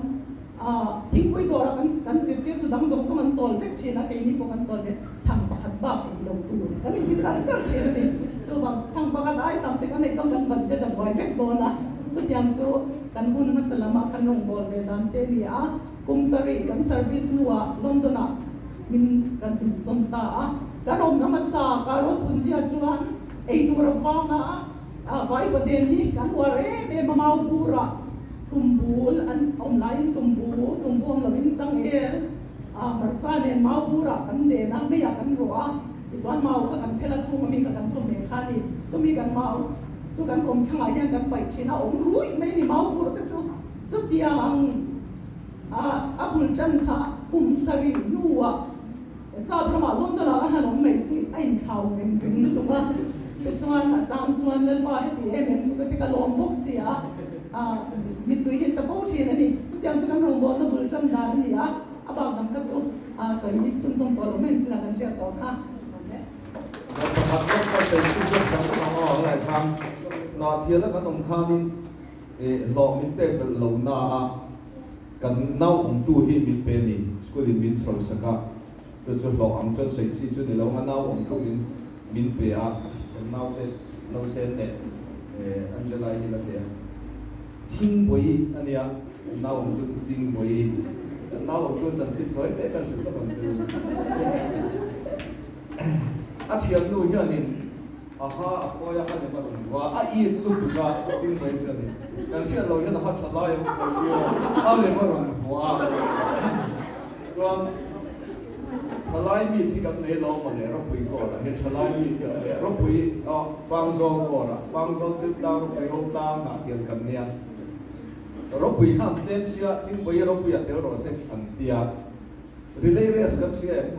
thingpui dawrah kan kan zirtirtu dang zawng zawng an chawl vek thin a, keini pawh kan chawl ve, chhang pakhat bak ei lo tur kan inti char char thin a ni. Chuvang chhang pakhat ai tam te kan neih chuan kan budget a buai vek dawn a, chutiang chu. Kan hun hmasa lamah kan rawngbâwl ve dan te a ni a, kum sarih kan service hnuah London-ah min kan insawn ta a. Kan awmna hmasa Karol Punjia chuan ei tur a vang a, vai baden hi kan uar em em a, Maupurah tumbul an awm laiin tumbu, tumbu awm loin changel, hmarcha nen Maupurah kan den a, meiah kan rawh a, tichuan mau kha kan phel a, chhunga mi kha kan chawhmeh kha a ni. Chumi kan mau. Chu kan kawmthlangah hian kan paih thin a, awm ruih mai a ni Maupur te chu. Chutiang ang a a bul tan kha kum sarih hnuah Sap ramah London ah ka han awm mai chu a inthlau veng veng lutuk a. Tichuan a chang chuan Lalpa heti em em chu ka ti ka lawm bawk si a, a mittui hi tla fo thin a ni. Chutiang chu kan rawngbawlna bul tan dan a ni a, a bak dang kha chu a sawi hi chhunzawm tawh lo mai ang chinah kan hriat tawh kha. Ram pakhat lawk kha sawi chu chuan tam tak ang a lai khan Nahthial a kan awm khanin hlawh min pek belh lo na a kan nau awmtu hi min pe a ni. School in min chhawr sak a, chu chu hlawh ang chuan sawi chi chu ni lo ang a nau awmtu in min pe a, kan naute Nausen leh Angela hi la pe a, Chhingpui a nia. Kan nau awm chu chiching vawi. Kan nau awm chu chanchin tawi te kan hrilh lawk ang chu. A thiannu hianin a ha a phawi a, a lem a rawn duh a, a it lutuk a, ching mai chu a ni. Kan hriat loh hian a ha tha lai a phawi tir a, a lem a rawn hmuh a. Chuan thalai meet hi kan nei lo mawle ropui kawrah hian thalai meet kan nei a, ropui aw Pangzawl kawrah, Pangzawl Thiltlang ropui Rotlang ah tiang kan nia. Ropui khan tlem sia Chingpui ropui a tel rawh se an tia. Relay race kan hria em?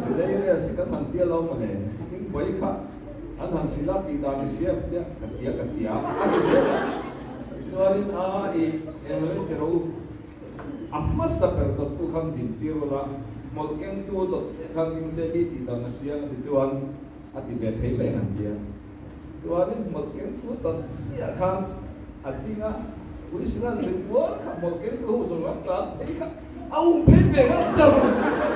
Relay race hi kan han tia lo mawle. Chingpui kha an han hrilh a tih dan i hria em tia ka sia ka sia a ti zel a. Tichuanin a i englo in ti rawh u. A hmasa ber dawttu khan din tir ula, hmawlh kengtu dawt chiah khan ding se mi tih dan a hria a ti chuan a ti ve thei mai ang tia. Chuanin hmawlh kengtu dawt chiah khan a ding a, Uisran ritual kha hmawlh kengtu ho zawng an tlan phei kha a um phei ve nghal char char.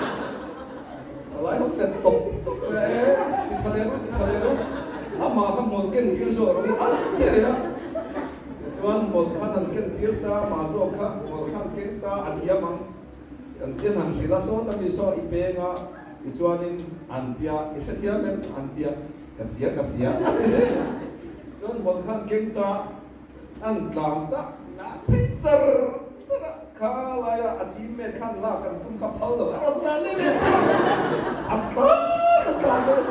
Thalai ho ten tawp tawp mai a, e ti tha leh ru, ti tha leh ru, amah kha hmawlh ken tir zawh rawh u an ti leh a. Tichuan mawlh khan an ken tir ta, mah zawk kha mawlh khan keng ta a thiam ang. An tian han hrilh a, saw ta mi saw i peng a, tichuanin an tia, i hrethiam em? An tia, ka sia ka sia a ti zel. Chuan mawlh khan keng ta, an tlan ta, la phei char char a, kha laia a teammate khan lak an tum kha phal lo, a rawn tlan leh leh char, a tlan a tlan mai.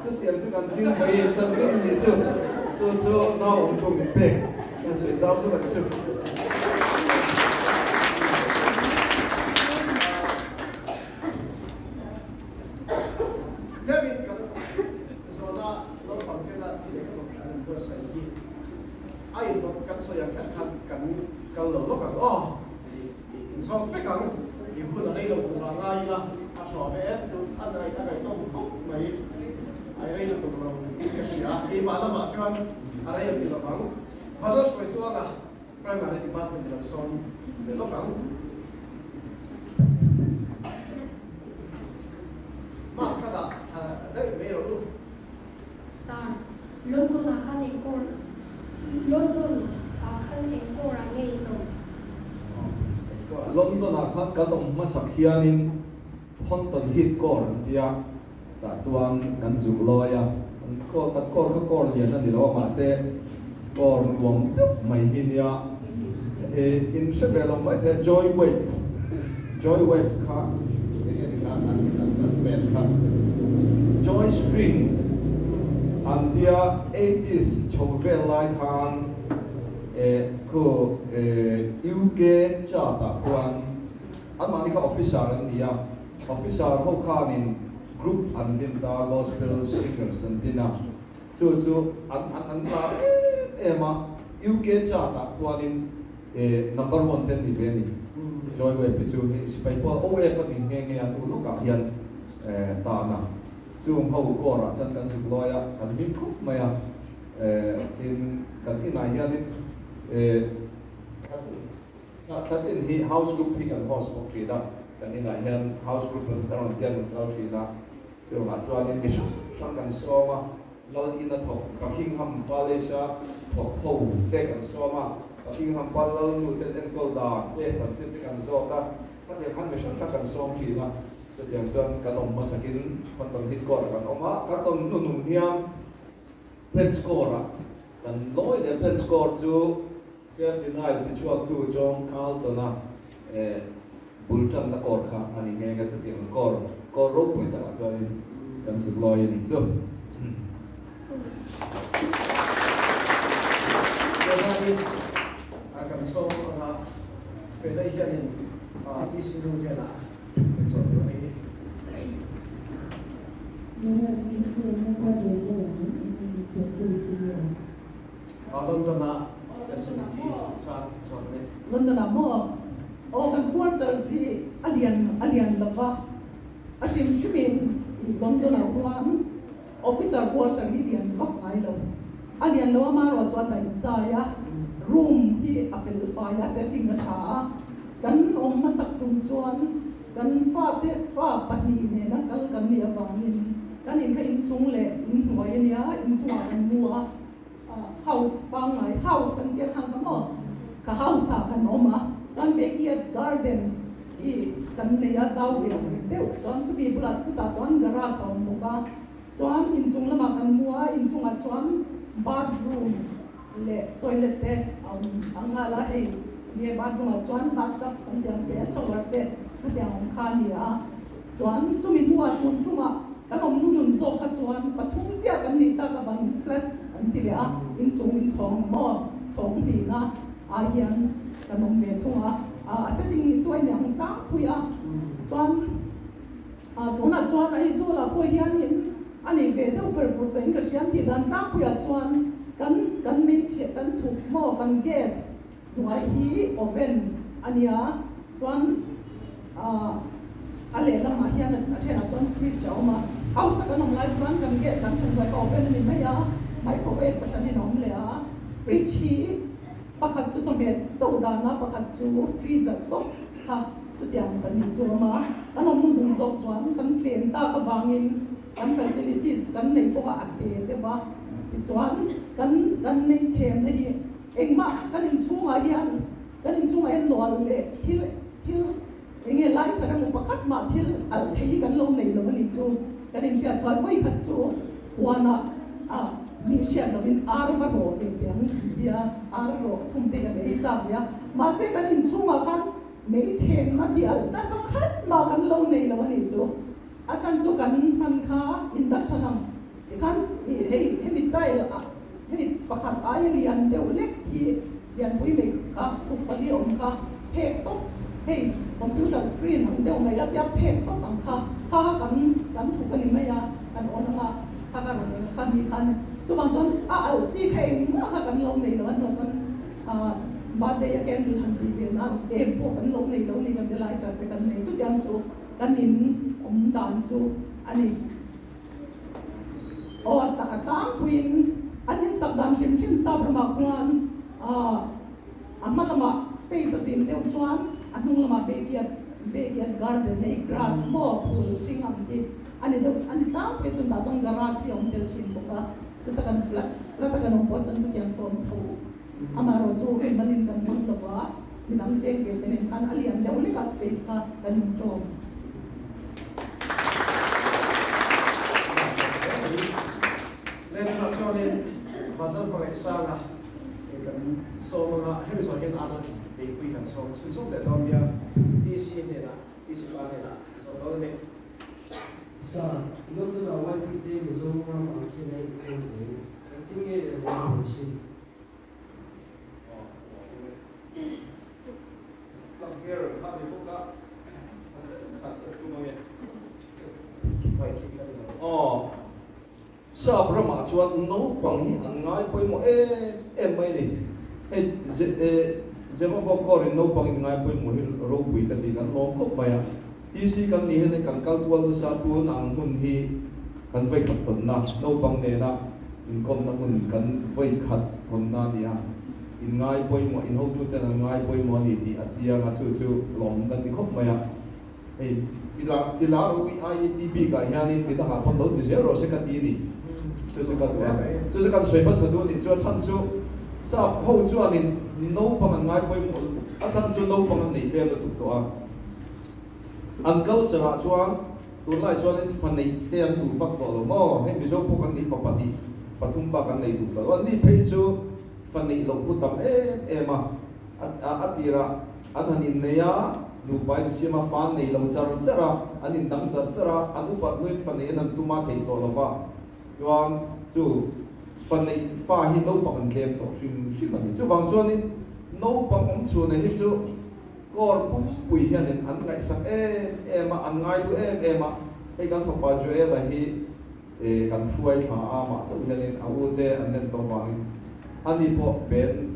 Chutiang chu kan thing mai chanchin a nih chu. Chu chu nau awm tur min pek kan sawi zau chu kan chu. Kevin kan zawhna naupang tena thil eng emaw an buatsaih hi a indawt kan sawi ang kher khan kan kal lo lawk ang aw. Inzawt vek ang i hun a rei lo tur ah ngai ila a tha ve em tun a ngaih a ngaihnawm khawp mai a rei lutuk lo in ka hria keimah lamah chuan a rei a ti lo vang Vanlal Hruaituanga Primary Department ilo sawn ve lawk ang. Mask kha dah thla daih mai rawh u. Sir, London ah khan eng kawr London ah khan eng kawr ah nge in awm? London ah khan kan awm hmasak hianin Thornton Heath kawr an tia, tah chuan kan zuk lawi a, kan kawr kan kawr kha kawr lian a ni lo a mahse kawr nuam deuh mai hi nia e in hre ve lo mai thei a Joy Webb Joy Webb kha eng nge ni kha an an an hmel kha Joy String an tia eighties chho vel lai khan e khu e UK chart ah khuan anmahni kha officer an ni a officer ho khanin group an din ta gospel singers an din a chu chu an an an lar em em a UK chart ah khuanin E number one te an ni ve a ni. Joy Webb hi chu hei sipai pawl OF a tih nghe nghe a hnu lawkah hian tan a. Chung ho kawrah chuan kan zuk lawi a, kan hlim khawp mai a. Tin, kan inah hianin thla tin hi house group hi kan host bawk thin a. Kan inah hian house group an rawn tian rawn kal thin a. Chungah chuanin mi hrang hrang kan sawm a. Lal ina thawk Buckingham Palace a thawk ho te kan sawm a, Buckingham Pal Lal nu ten enkawl dan te chanchin te kan zawt a, khatiang khan mi hrang hrang kan sawm thin a, chutiang chuan kan awm hmasakin Thornton Heath Court ah kan awm a, kan awm hnuhnung hian Pence Court ah kan lawi leh Pence Court chu Self Denial tichhuaktu John Carlton a bul tanna kawr kha a ni nghe nghe chutiang kawr kawr ropui takah chuanin kan zuk lawi a ni chu. Tunlaiin kan sawm anga Fedai hianin DC nu hnenah min zawh duh a ni. Nunat incheina quarters a awm in facility nge awm? London-a facility chungchang zawk a ni. London-ah maw? Aw, kan quarters hi a lian a lian lo va, a hrim hrimin London-ah khuan officer quarter hi lian vak ngai lo. A lian lo amaherawh chuan daih zai a, room hi a fel fai a, setting a tha a. Kan awm hmasak tum chuan kan fate fa pahnih nena kal kan nih avangin kan in kha inchung leh inhnuai a nia, inchungah kan mu a. House pangngai, house an tih a khan kha maw? Ka house ah kan awm a. Chuan backyard garden hi kan nei a, zau ve ang reng deuh. Chuan chumi bulah chutah chuan garage a awm bawk a. Chuan inchung lamah kan mu a, inchungah chuan bathroom leh toilet te a awm ang nghal a. Hei nge bathroom ah chuan bathtub kan tih ang te, shower te khatiang awm kha a ni a. Chuan chumi hnuah tun tumah kan awm hnunun zawk kha chuan pathum chiah kan nih tak avangin flat an ti leh a, inchung inchhawng maw chhawng hnihna ah hian kan awm ve thung a. A setting hi chu a inang tlangpui a, chuan tunah chuan Aizawl-ah pawh hianin a nei ve deuh fer fur tawhin ka hria an tih dan tlangpuiah chuan kan kan hmeichhe kan thuk maw kan gas hnuai hi oven a nia chuan a lehlamah hian a thenah chuan fridge a awm a house a kan awm lai chuan kan gas kan thuk hnuai kha oven a ni mai a microwave pahranin a awm leh a fridge hi Pakhat chu chawhmeh cho dana pakhat chu freezer tawp kha chutiang kan in chu awm a, kan awm hnu zawk chuan kan tlem tak avangin kan facilities kan neih pawh a te deuh a, tichuan kan kan nei chhemna hi engmah kan inchhungah hian kan inchhungah hian nual leh thil thil eng nge lai that emaw pakhat mah thil alh thei hi kan lo nei lo a nih chu kan inhriat chuan vawikhat chu huanah a mi hriat lovin ar va rawh ve teh ang tia ar rawh chhung te kan ei chak ve a, mahse kan inchhungah khan mei chhenna bi alh ta pakhat mah kan lo nei lo a nih chu. A chhan chu kan hman kha induction ang tikhan ih hei hemi tile ah hemi pakhat aia lian deuh lek hi lianpui mai kha thuk pali awm kha phek tawp hei computer screen ang deuh mai a tia phek tawp ang kha kha kha kan kan thuk a ni mai a kan on ang a kha kha rawn eng kha ni kha a ni chuvang chuan a alh chi kha engmah kha kan lo nei lo a hnuah chuan ah birthday a candle han tih ve na em pawh kan lo nei lo ni kan ti lighter te kan nei chutiang chu. Kan in awm dan chu a ni. Aw a tlangpuiin an insak dan hrim hrim sap ramah khuan a hma lamah space a zin deuh chuan a hnung lamah backyard backyard garden hei grass maw phul hring ang hi a ni deuh a ni tlangpui chuan tah chuan garage hi a awm tel thin bawk a chuta kan flat flat a kan awm pawh chuan chutiang chu a awm tho. Amaherawh chu hei malin kan hmang lo a, midang cheng ve te nen khan a lian deuh lek a space kha kan in ṭawm. Lehkhanah chuanin Vanlal Hmangaihsanga hei kan sawm anga hemi zawh hian Anna Beipui kan sawm chhunzawm leh dawn nia DC hnenah DC pa hnenah zawh dawn a ni. Sir, London-ah YPT Mizoram ang khian a inkhawm ve. Engtin nge i rawn haw thin? Sap ramah chuan naupang hi an ngai pawimawh em em mai a ni. Hei Zemabawk Kawrin naupang in ngai pawimawh hi ropui ka ti kan lawm khawp mai a. TC kan nih hian kan kal kual nasa tun ang hun hi kan vawikhat hawnna naupang nena inkawmna hmun kan vawikhat hawnna a ni a, in ngai pawimawh, in hotuten an ngai pawimawh a ni tih a chiang a, chu chu lawm kan ti khawp mai a. Hei tila tila ropui IET bikah hianin mi dangah pawn lo ti zel rawh se ka ti a ni. Chu chu ka duh a, chu chu kan sawi hmasa duh a nih chu a chhan chu sap ho chuanin naupang an ngai pawimawh lutuk, a chhan chu naupang an nei tlem lutuk tawh a. An culture ah chuan tunlai chuanin fa neih te an duh vak tawh lo maw? Hei Mizo pawh kan nih fa pahnih, pathum bak an nei duh tawh lo. An ni phei chu fa neih loh hu tam em em a, a tirah an han innei a, nupa insiam a, fa an nei lo char char a, an indang char char a, an upat hnuin fa neih an han tum a theih tawh lo va, chuan chu fa neih fa hi naupang an tlem tawh hrim hrim a ni. Chuvang chuanin naupang awm chhuna hi chu. Kawr pumpui hianin an ngaihsak em em a, an ngai lu em em a, hei kan fapa Joel-a hi kan hruai thla a, amah chauh hianin a u te an len tawh vangin ani pawh Ben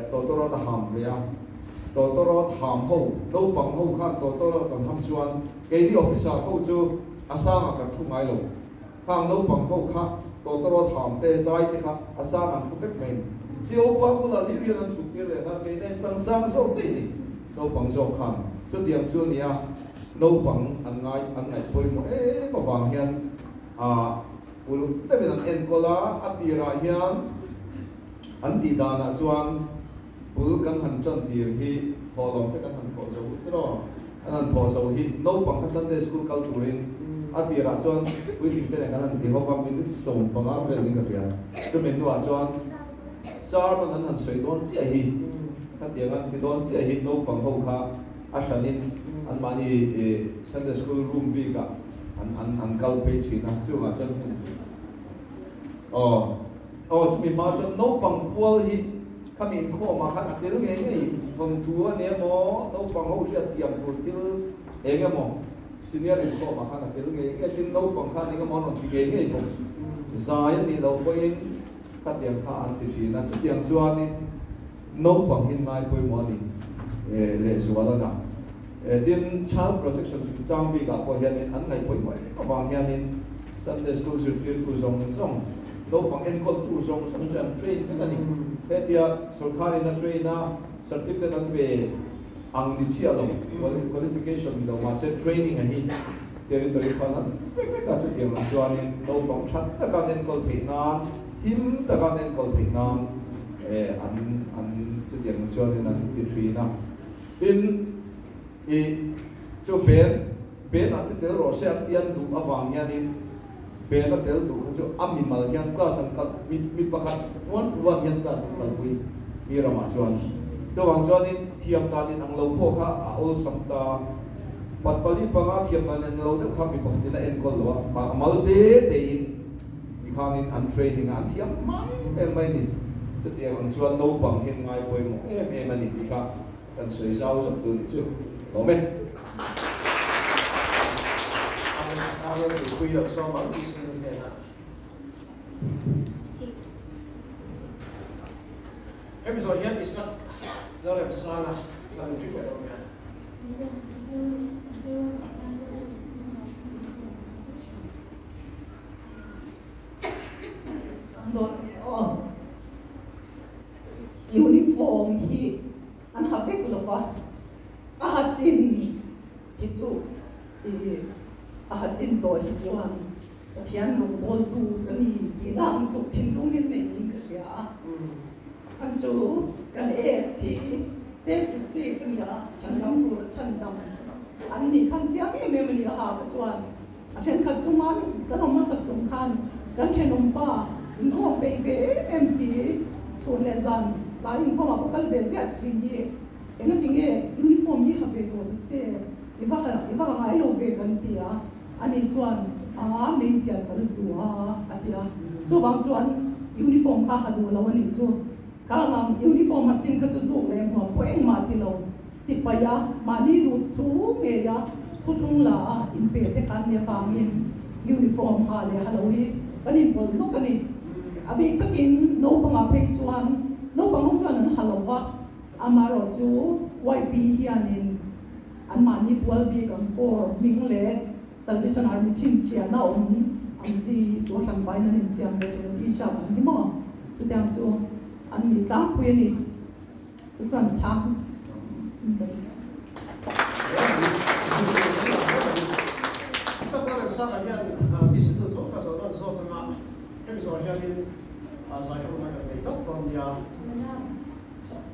Tawtawrawt a ham ve a, Tawtawrawt ham ho, naupang ho khan Tawtawrawt kan ham chuan keini officer ho chu a sangah kan thu ngai lo, khang naupang ho kha Tawtawrawt ham te, zai te kha a sang an thu vek mai a ni. Siopa bulah hlir hian an chhuk tir leh nghal kei nen chang sang zawk daih ni. Naupang zawk khan chutiang chu a nia, naupang an ngai an ngaih pawimawh em avang hian ah uluk deuhin an enkawl a, a tirah hian an tih danah chuan bul kan han tan tir hi. Thawhlawm te kan han thawh zo tiraw? An han thawh zo hi naupang kha Sunday school kal turin a tirah chuan puitling te nen kan han ti ho va, minute 15 vel niin ka hria. Chumi hnuah chuan sermon an han sawi dawn chiah hi, khatiang an ti dawn chiah hi naupang ho kha a hranin anmahni Sunday school room bikah an an an kal phei thin a, chungah chuan hmun aw aw chumi hma chuan naupang pual hi Khami inkhawmah khan a tel ngei ngei thawnthu a ni emaw, naupang ho hriat thiam tur thil eng emaw senior inkhawmah khan a tel ngei ngei, tin naupang khan eng emaw an rawn ti ngei ngei bawk. Zai a nih loh pawhin khatiang kha an ti thin a, chutiang chuanin naupang hi ngai pawimawh a ni lehzual a na. Tin, child protection chungchang bikah pawh hianin an ngaih pawimawh em avang hianin Sunday school zirtirtu zawng zawng, Naupang enkawltu zawng zawng chu an train vek a ni. Hetia sorkarin a train a, certificate an pe ang ni chiah lo, qualification ni lo mahse training a hi territory khan an pe vek a, chutiang ang chuanin naupang that taka an enkawl theih nan, him taka an enkawl theih nan an an chutiang ang chuanin an ti thin a. Tin, i chu pen pen ah te tel rawh se an ti an duh avang hianin, Pena tel duh kha chu a mimal hian class an kal, mi mi pakhat one to one hian class an kalpui mi ramah chuan. Chuvang chuanin thiam dan in ang lo pawh kha a awlsam ta. Pat pali panga thiam dan in ang lo deuh kha mi pakhatin a enkawl lo a, a mal te tein tikhanin an training a, an thiam mai em mai a ni. Chutiang ang chuan naupang hian ngai pawimawh em em a ni tih kha Kan sawi zau zawk tur nih chu lawm e. Amen mipui lo sawm ang tih sin hnenah. Hemi zawh hian Isaac Lalremsanga kan ring leh dawn nia. Uniform hi an ha vek lo va, a ha chin hi chu ih a ha chin tawh hi chuan Pathian rawngbawltu ka ni tih dan tluk thinlung in nei niin ka hria a, chhan chu kan AS hi safe to save a ni a, chhan dang tur a chhan dang an nih khan chiang em em a ni a ha ka chuan. A thenkhat chu man kan awm hmasak tum khan kan thenawm pa inkhawm peih ve em em si, chhun leh zan tlai inkhawmah pawh kal ve ziah thin hi engati nge uniform hi ha ve tawh ta che, i va ha i va ha ngai lo ve kan ti a, ani chuan a meizial kan zu a a ti a, chuvang chuan uniform kha ha duh lo a nih chu, ka ang uniform ha chin kha chu zuk leh hmuam pawh engmah ti lo. Sipai a, mahni duh thu ngei a, thuthlung la a inpe te khan nia vangin uniform ha leh ha lo hi kan inpawlh nawk a ni. A bik takin naupangah phei chuan naupang ho chuan an ha lo va, amaherawh chu YP hianin anmahni pual bik ang kawr hming leh Salvation Army chhinchhiahna awm ang chi hi chu a hran pahin an insiam ve thin a, t-shirt ang hi maw chutiang chu an ni tlangpui a ni. Chu chuan chhang ka ni. Sakawr Remsanga hian tisitu tho kha zawh nawn zawk anga hemi zawh hianin zai hona kan nei hlauh dawn nia. Madam,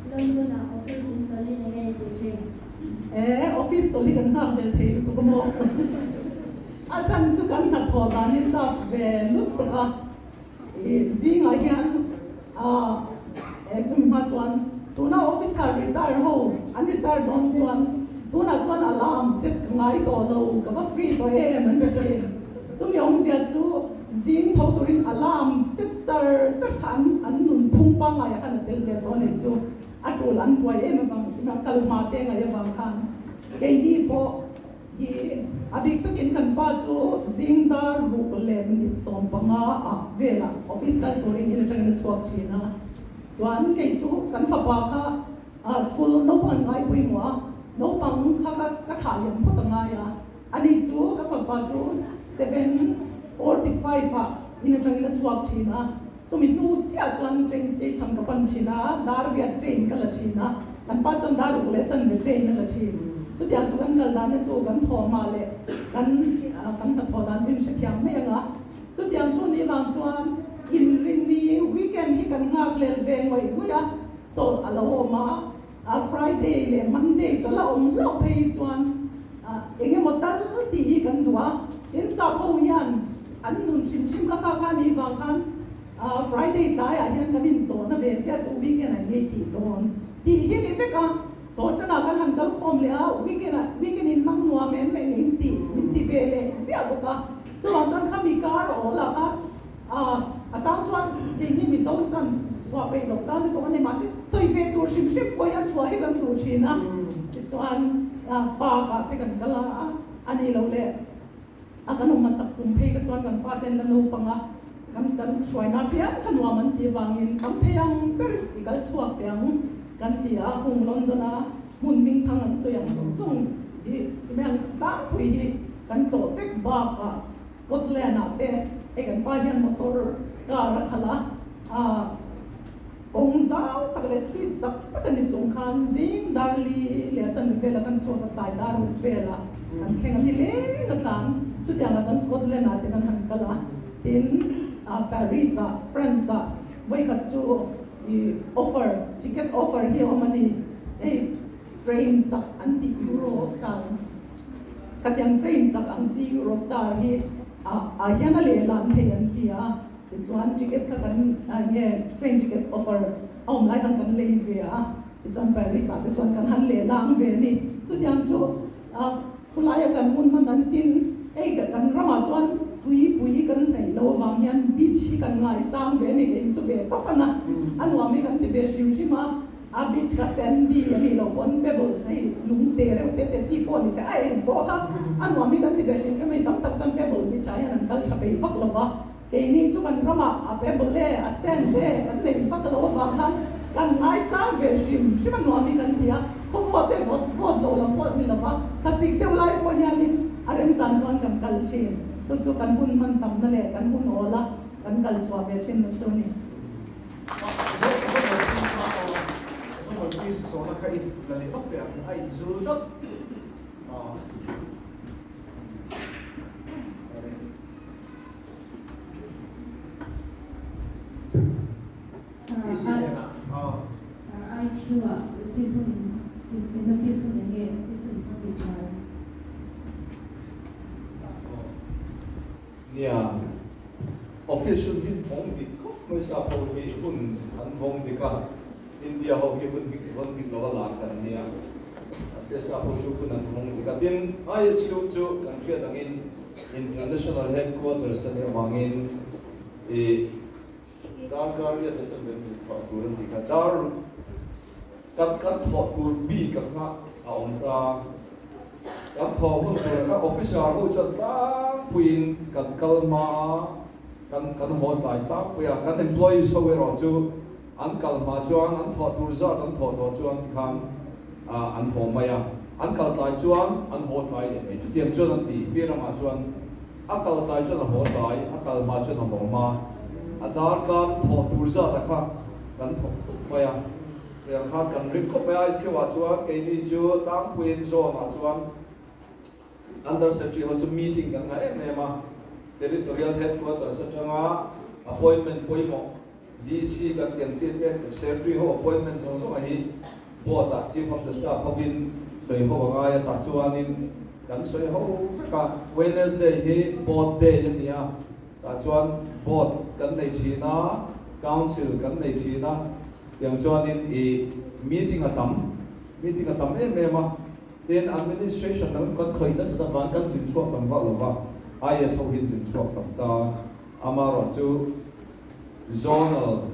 London ah office in chawlhin enge i tih thin? E, office chawlh hi kan nghak leh thei lutuk a maw? A chhan chu kan hnathawh danin tough ve lutuk a. Zingah hian chumi hma chuan tuna officer retire ho an retire dawn chuan tunah chuan alarm set ka ngai tawh lo ka va free tawh em an ti thin. Chumi awmzia chu zing tho turin alarm set char char kha an an nun phung pangngai khan a tel ve tawh a nih chu a tul an buai em avang kal hma te ngaih avang khan keini pawh Hi a bik takin kan pa chu zing dar ruk leh minute 15 ah velah office kal turin in atangin a chhuak thin a. Chuan kei chu kan fapa kha school naupang an ngai pawimawh a, naupang kha ka ka thlah liam phawt a ngai a. Ani chu ka fapa chu 7:45 ah in atangin a chhuak thin a. Chumi hnu chiah chuan train station ka pan thin a, dar riat train ka la thin a, kan pa chuan dar ruk leh chanve train a la thin. Chutiang chu kan kal dan te chu kan thawh hma leh kan kan hnathawh dan chu in hrethiam mai ang a. Chutiang chu ni vang chuan inrinni weekend hi kan nghak lel ve ngawih ngawih a, chawlh a lo awm a. Friday leh Monday chawlh a awm hlauh phei hi chuan eng emaw tal tih hi kan duh a, tin sap ho hian an nun hrim hrim kha kha kha nih vang khan Friday tlaiah hian kan inzawhna ve chiah chu weekend an ngei tih dawn tih hi ni vek a, tawhtanah kan han kal khawm leh a, weekend ah weekend in hmang nuam em eng in tih min ti ve leh ziah bawk a, chuvang chuan khami kar awl ah kha A chang chuan keini Mizo chuan chhuah peih loh tan te pawh a ni, mahse sawi ve tur hrim hrim pawh hian chhuah hi kan duh thin a, tichuan park ah te kan kal a, a nih loh leh a kan awm hmasak tum phei kha chuan kan faten la naupang a, kan kan hruaina piang kha nuam an tih avangin tam thei ang ber i kal chhuak teh ang kan ti a, hung London a hmun hming thang an sawi ang zawng zawng hi tumeng tlangpui hi kan tlawh vek bakah Scotland ah te hei kan pa hian motor car a khalh a, ah kawng zau tak leh speed chak tak a ni chung khan zing dar li leh a chanve vela kan chhuak a tlai dar ruk velah kan thleng a ni leng a tlan. Chutiang ah chuan Scotland ah te kan han kal a, tin ah Paris ah France ah vawikhat chu ih offer ticket offer hi a awm a ni, hei train chak an tih Eurostar. Khatiang train chak ang chi Eurostar hi ah hian a lehlan thei an ti a, tichuan ticket kha kan nge train ticket offer a awm lai khan kan lei ve a, tichuan Paris ah te chuan kan han lehlang ve a ni. Chutiang chu khulaia kan hun hman an tin hei kan ramah chuan pui pui kan hnaih loh avang hian beach hi kan ngaisang ve a ni, kei chu ve tawp a na, a nuam hi kan ti ve hrim hrim a. A beach kha sandy a nih loh pawn pebbles hei lung te reuh te te chi pawh ni se a eng pawh kha a nuam hi kan ti ve hrim hrim a ni tam tak chuan pebble beach ah hian an kal tha peih vak lo va keini chu kan ramah a pebble e a sand e kan nei vak lo avang khan kan ngaisang ve hrim hrim a nuam hi kan ti a khawmuah te vawt vawt lo lam pawh ni lo va thlasik deuh lai pawh hianin a remchan chuan kan kal thin chu chu kan hun hman tamna leh kan hun awl a kan kal chhuah ve thin na chu a ni. Sir, IQ ah office hun in in office hun enge office hun hmang ti tha em? Nia, office hun hi vawng dik khawp mai sa ho hi hun an vawng dik a, India ho hi hun hi vawng dik lo a lar kan nia, mahse sa ho chu hun an vawng dik a, tin IHQ chu kan hriat angin International Headquarters a nih avangin ih darkar riat te chuan kan thawh tur an tih kha, dar kan kan thawh tur bik a kha a awm ta. Kan thawh hun tur kha officer ho chuan tlangpuiin kan kal hma a, kan kan haw tlai tlangpui a, kan employees ho erawh chu an kal hma chuan an thawh tur zat an thawh tawh chuan tikhan an haw mai a, an kal tlai chuan an haw tlai leh mai. Chutiang chuan an ti, pi ramah chuan a kal tlai chuan a haw tlai, a kal hma chuan a haw hma, a darkar thawh tur zat a kha kan thawk khawp mai a. Tiang khan kan ring khawp mai a, Ice Cube ah chuan keini chu tlangpuiin zone ah chuan Under Secretary ho chu meeting kan ngah em em a, Territorial Headquarters atanga appointment pawimawh DC kan tih ang chi te Secretary ho appointment zawng zawng ah hi Board ah Chief of the Staff hovin sawi ho a ngai a, tah chuanin kan sawi ho vek a, Wednesday hi Board Day a ni a, tah chuan Board kan nei thin a, Council kan nei thin a. Tiang chuanin i meeting a tam, meeting a tam em em a, tin administration dang kan khawih nasat avang kan zin chhuak tam vak lo va, IAS ho hian zin chhuak tam ta, amaherawh chu zonal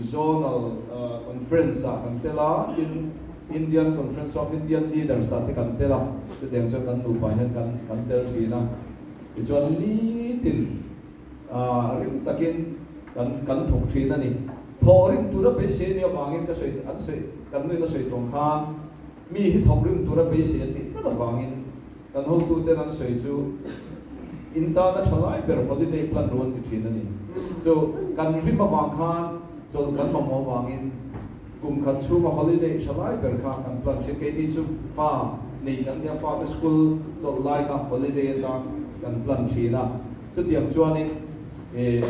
zonal conference ah kan tel a, tin Indian Conference of Indian Leaders ah te kan tel a, chutiang chuan kan nupa hian kan kan tel thin a, tichuan nitin rim takin kan kan thawk thin a ni. Thawh rim tura beisei a nih avangin ka sawi an sawi kan nuin a sawi tawng khan mi hi thawk rim tura beisei an nih tlat avangin kan hotuten an sawi chu in tana tha lai ber holiday plan ru an ti thin a ni. Chu kan rim avang khan chawlh kan mamawh avangin kum khat chhunga holiday tha lai ber kha kan plan thin. Keini chu fa nei kan nia fate school chawlh lai kha holiday atan kan plan thin a. Chutiang chuanin ih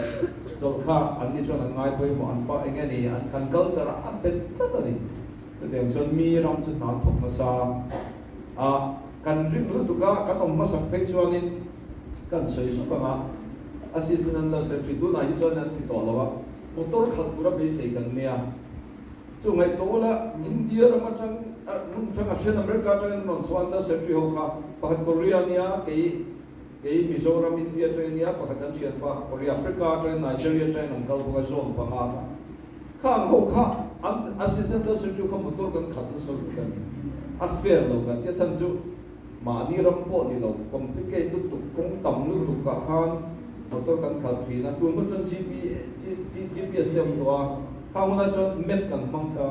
chawlh kha an ni chuan an ngai pawimawh an pa eng nge ni an kan culture ah a bet tlat a ni. Chutiang chuan mi ram chu hna an thawk hmasa a, kan rim lutuk a, kan awm hmasak phei chuanin kan sawi zuk ang a, Assistant Under Secretary tunah hi chuan an ti tawh lo a, motor khalh tura beisei kan nia. Chu ngaihtuah ula, India ram atang, ram atang a then America atangin an rawn chhuah Under Secretary ho kha, pakhat Korea nia, kei kei Mizoram India atangin nia, pakhat an thianpa Korea, Africa atangin Nigeria atangin an kal bawk a, zone panga kha. Khang ho kha an Assistant Under Secretary kha motor kan khalh nasa lutuk a ni. A fair lo kan tia chhan chu mahni ram pawh ni lo, complicate lutuk, kawng tam lutuk ah khan motor kan khalh thin a, tun hnu chuan GPS te a awm tawh a, khang hunah chuan map kan hmang ta.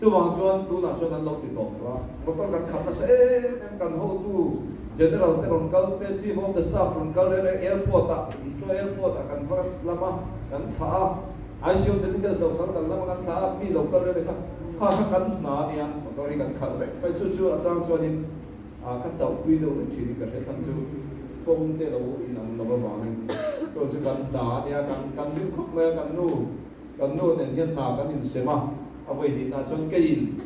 Chuvang chuan tunah chuan an lo ti tawp tawh a, motor kan khalh nasa em em, kan hotu General te rawn kal te, Chief of the Staff rawn kal reng reng airport ah, Heathrow airport ah kan va lam a, kan thlah a, ICO delegates lo kal kan lam a kan thlah a, mi lo kal reng reng kha, kha kha kan hna a nia, motor hi kan khalh reng mai, chu chu a chang chuanin ka chauhpui deuh reng thin in ka hria chhan chu kawng te lo inang lo avangin chu chu kan hna a nia, kan kan ring khawp mai a, kan nu kan nu nen hian hna kan insem a, a vawi hnihna chuan keiin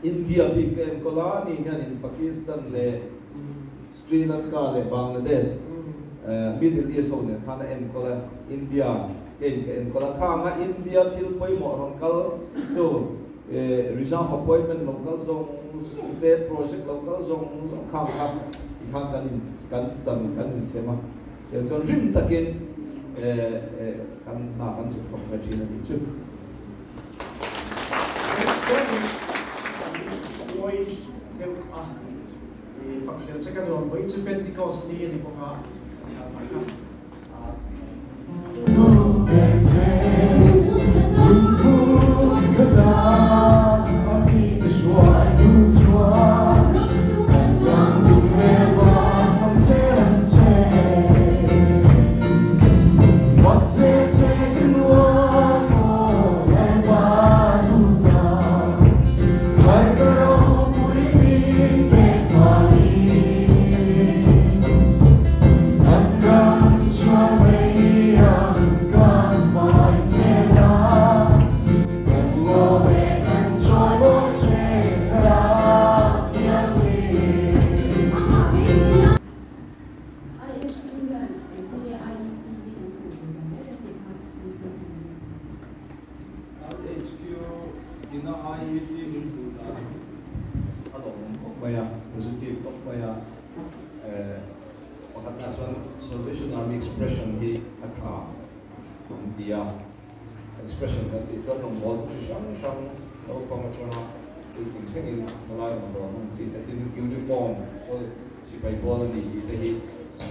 India bik ka enkawl a, ani hianin Pakistan leh Sri Lanka leh Bangladesh, Middle East ho nen khan a enkawl a, India keiin ka enkawl a, khanga India thil pawimawh rawn kal chu reserve appointment lo kal zawng zawng te, project lo kal zawng zawng khang kha tikhan kan in kan chan kan insem a, tiang chuan rim takin kan hna kan zuk thawk ve thin a nih chu. Ngawi deuh a i fak zel che ka nuam vawiin chu Pentecost ni a ni bawk a IHQ ina IET min hmuh dan a lawmawm khawp mai a, positive tawp mai a. Pakhatna chuan Salvation Army expression hi a tha an ti a, expression kan tih chuan rawngbawlna chi hrang hrang naupang atanga puitling thlengin hmalai rawngbawlna ang chi te tin uniform sawi sipai bual a ni tih te hi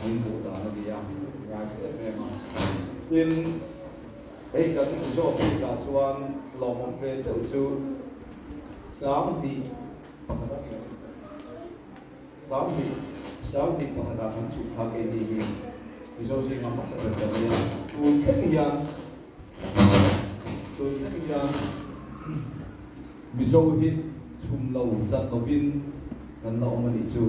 min hmuh dan a ni a, ngai em em a. Tin. Hei kan zawh bikah chuan lawmawm ve deuh chu 2000 pakhat a ni ang. 2000 2000 pakhatah kan chhuk phak e ni hi Mizo zinga hmasa ber ka ni a. Tun thleng hian tun thleng hian Mizo hi chhum lo chat lovin kan la awm a nih chu.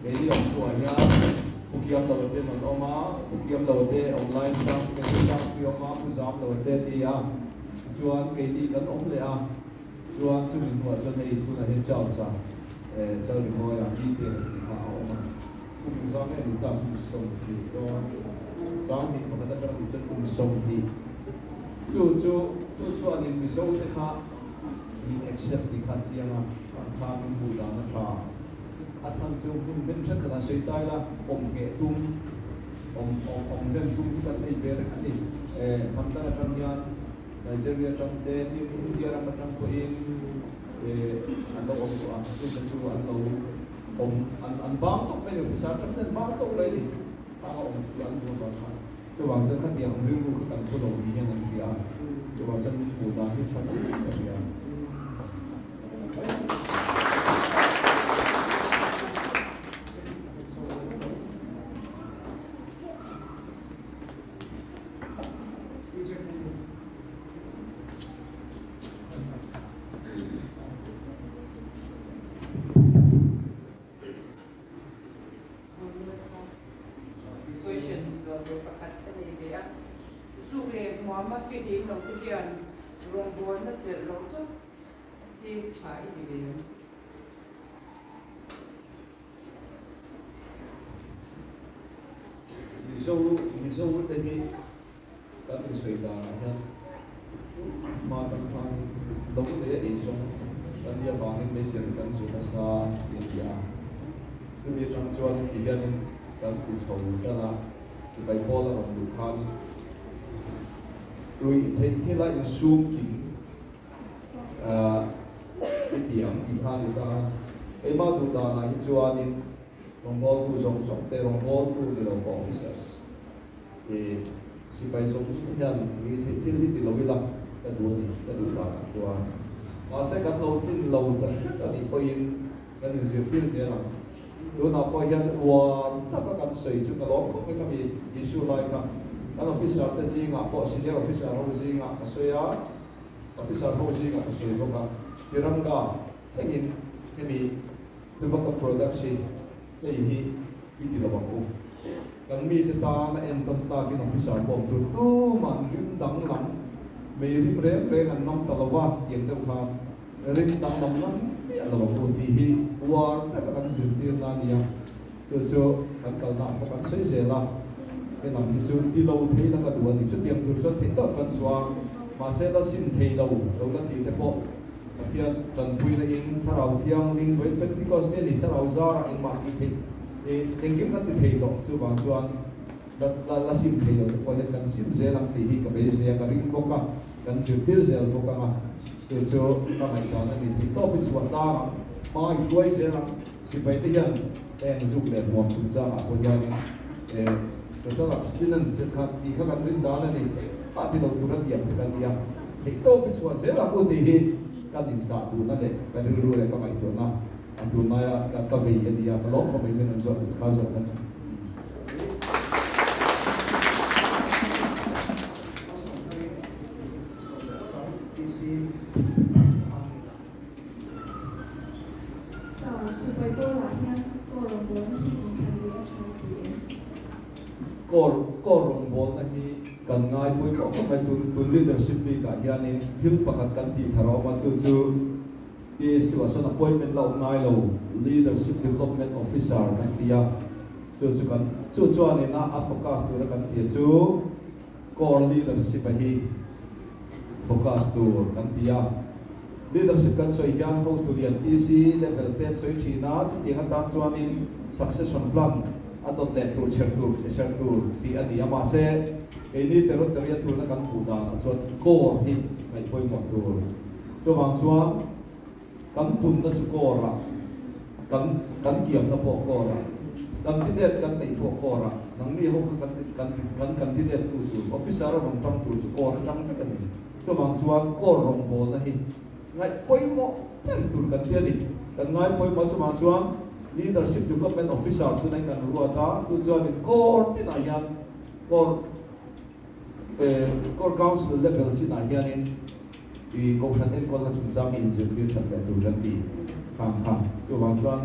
Keini awm chhuah hian Pu Kiam lo te an awm a, Pu Kiam lo te awm laiin Sang Pui Sang Pui awm a, Pu Zam lo te ti a, tichuan keini kan awm leh a, chuan chumi hnuah chuan hei tunah hian Charles-a Chal Ringawi-a mi te kan tih kha a awm a, kum zam nge ni ta kum 20 dawn, 20 pakhat atang nih chuan kum 20 chu chu chu chuanin Mizo te kha Min accept tih kha a chiang a, an kha min hmuh dan a tha. A chhan chu hmun hlim hret khat an sawi tlai la, awm ngheh tum, awm awm awm hlen tum hi kan nei ve reng a ni. Eh, hnam dang atang hian Nigeria atang te, tin India ram atang pawhin eh an lo awm tawh a, chute chu an lo awm an an bang tawp mai a ni, officer atang te an bang tawp mai a ni, khang a awm chu an duh avang khan. Chuvang chuan khatiang rilru kha kan thu lo ni hian an hria a, chuvang chuan min hmuh dan hi tha viau ka hria. Question zawh tur pakhat ka nei ve a, Zuk leh hmuama fihlim lo te hian rawngbawlna chelh lo tawp hi hi tha i ti ve em? Mizo Mizo te hi kan insawi danah hian hma kan khanin lo leh ei zawng kan nih avangin meizial kan zu nasa tih a ti a. Chumi atang chuanin ti hianin kan ti chho tan a, sipai pawl a rawn luh khanin ruih theih thila insum kim i ti ang tih kha a ni ta a. Keimah duh danah hi chuanin rawngbawltu zawng zawng te, rawngbawltu ni lo pawh officers, I sipai zawng zawng hian mi theih thil hi ti lo ila ka duh a ni, ka duh danah chuan. Mahse kan lo tlin lo ta hret a nih pawhin kan inzirtir zel ang. Tunah pawh hian uar taka kan sawi chu ka lawm khawp mai kha mi issue lai kha. Kan officer te zingah pawh senior officer ho zingah ka sawi a, officer ho zingah ka sawi bawk a, Tiranga thlengin hemi tobacco products hi hei hi i ti lo ang u. Kan mite tan a entawn takin officer pawh awm tur tuman rim danglam mei rim reng reng an nam ta lo va tiang deuh khan rim danglam lam miah lo ang u tih hi uar taka kan zirtir na a nia. Chu chu kan kalna ah pawh kan sawi zel a, he lam hi chu ti lo thei la ka duh a ni. Chutiang tur chuan theih tawp kan chhuah a, mahse la sim thei lo lo la tih te pawh Pathian tanpuina in Thlarau Thianghlim vawiin Pentecost te a ni, Thlarau zarah engmah tih theih ih engkim kan ti thei tawh, chuvang chuan la la la sim thei lo te pawh hian kan sim zel ang tih hi ka beisei a, ka ring bawk a, kan zirtir zel bawk ang a, chu chu ka ngaihdan a ni tih tawp hi chhuah tlang ang, hma i hruai zel ang, sipai te hian heng zuk leh hmuam chungchangah pawh hianin eh total abstinence kha tih kha kan rin dan a ni, engmah ti lo tura tiam te kan ni a. Theihtawp hi chhuah zel ang u tih hi kan inchah duhna leh ka rilru leh ka ngaihtuahna a tunlaia ka vei a ni a, ka lawm khawp mai min rawn zawh duh kha zawh na chu. Kawr kawr rawngbawlna hi kan ngai pawimawh khawp mai. Tun tun leadership bikah hianin thil pakhat kan tih thar a awm a, chu chu PHQ ah sawn appointment la awm ngai lo, Leadership Development Officer kan ti a, chu chu kan chu chuanin a a focus tura kan tih chu core leadership a hi focus tur kan ti a. Leadership kan sawi hian hotu lian PC level te an sawi thin a, chutiang atan chuanin succession plan a dawt leh tur, chher tur, chher tur tih a ni a. Mahse, keini territory a tuna kan hmuh danah chuan core hi ngaih pawimawh tur. Chuvang chuan kan punna chu core ah, kan kan kiamna pawh core ah, candidate kan neih pawh core ah, nangni ho kha kan kan kan candidate tu tur, officer a rawn tang tur chu core atang vek a ni. Chuvang chuan kawl rawngbawlna hi ngaih pawimawh ber tur kan ti a ni. Kan ngai pawimawh chuvang chuan Leadership Development Officer tunah kan ruat a, chu chuanin kawl tinah hian kawl kawl Council level chinah hianin i Kohhran enkawlna chungchang hi inzirtir that leh tur kan ti khang kha. Chuvang chuan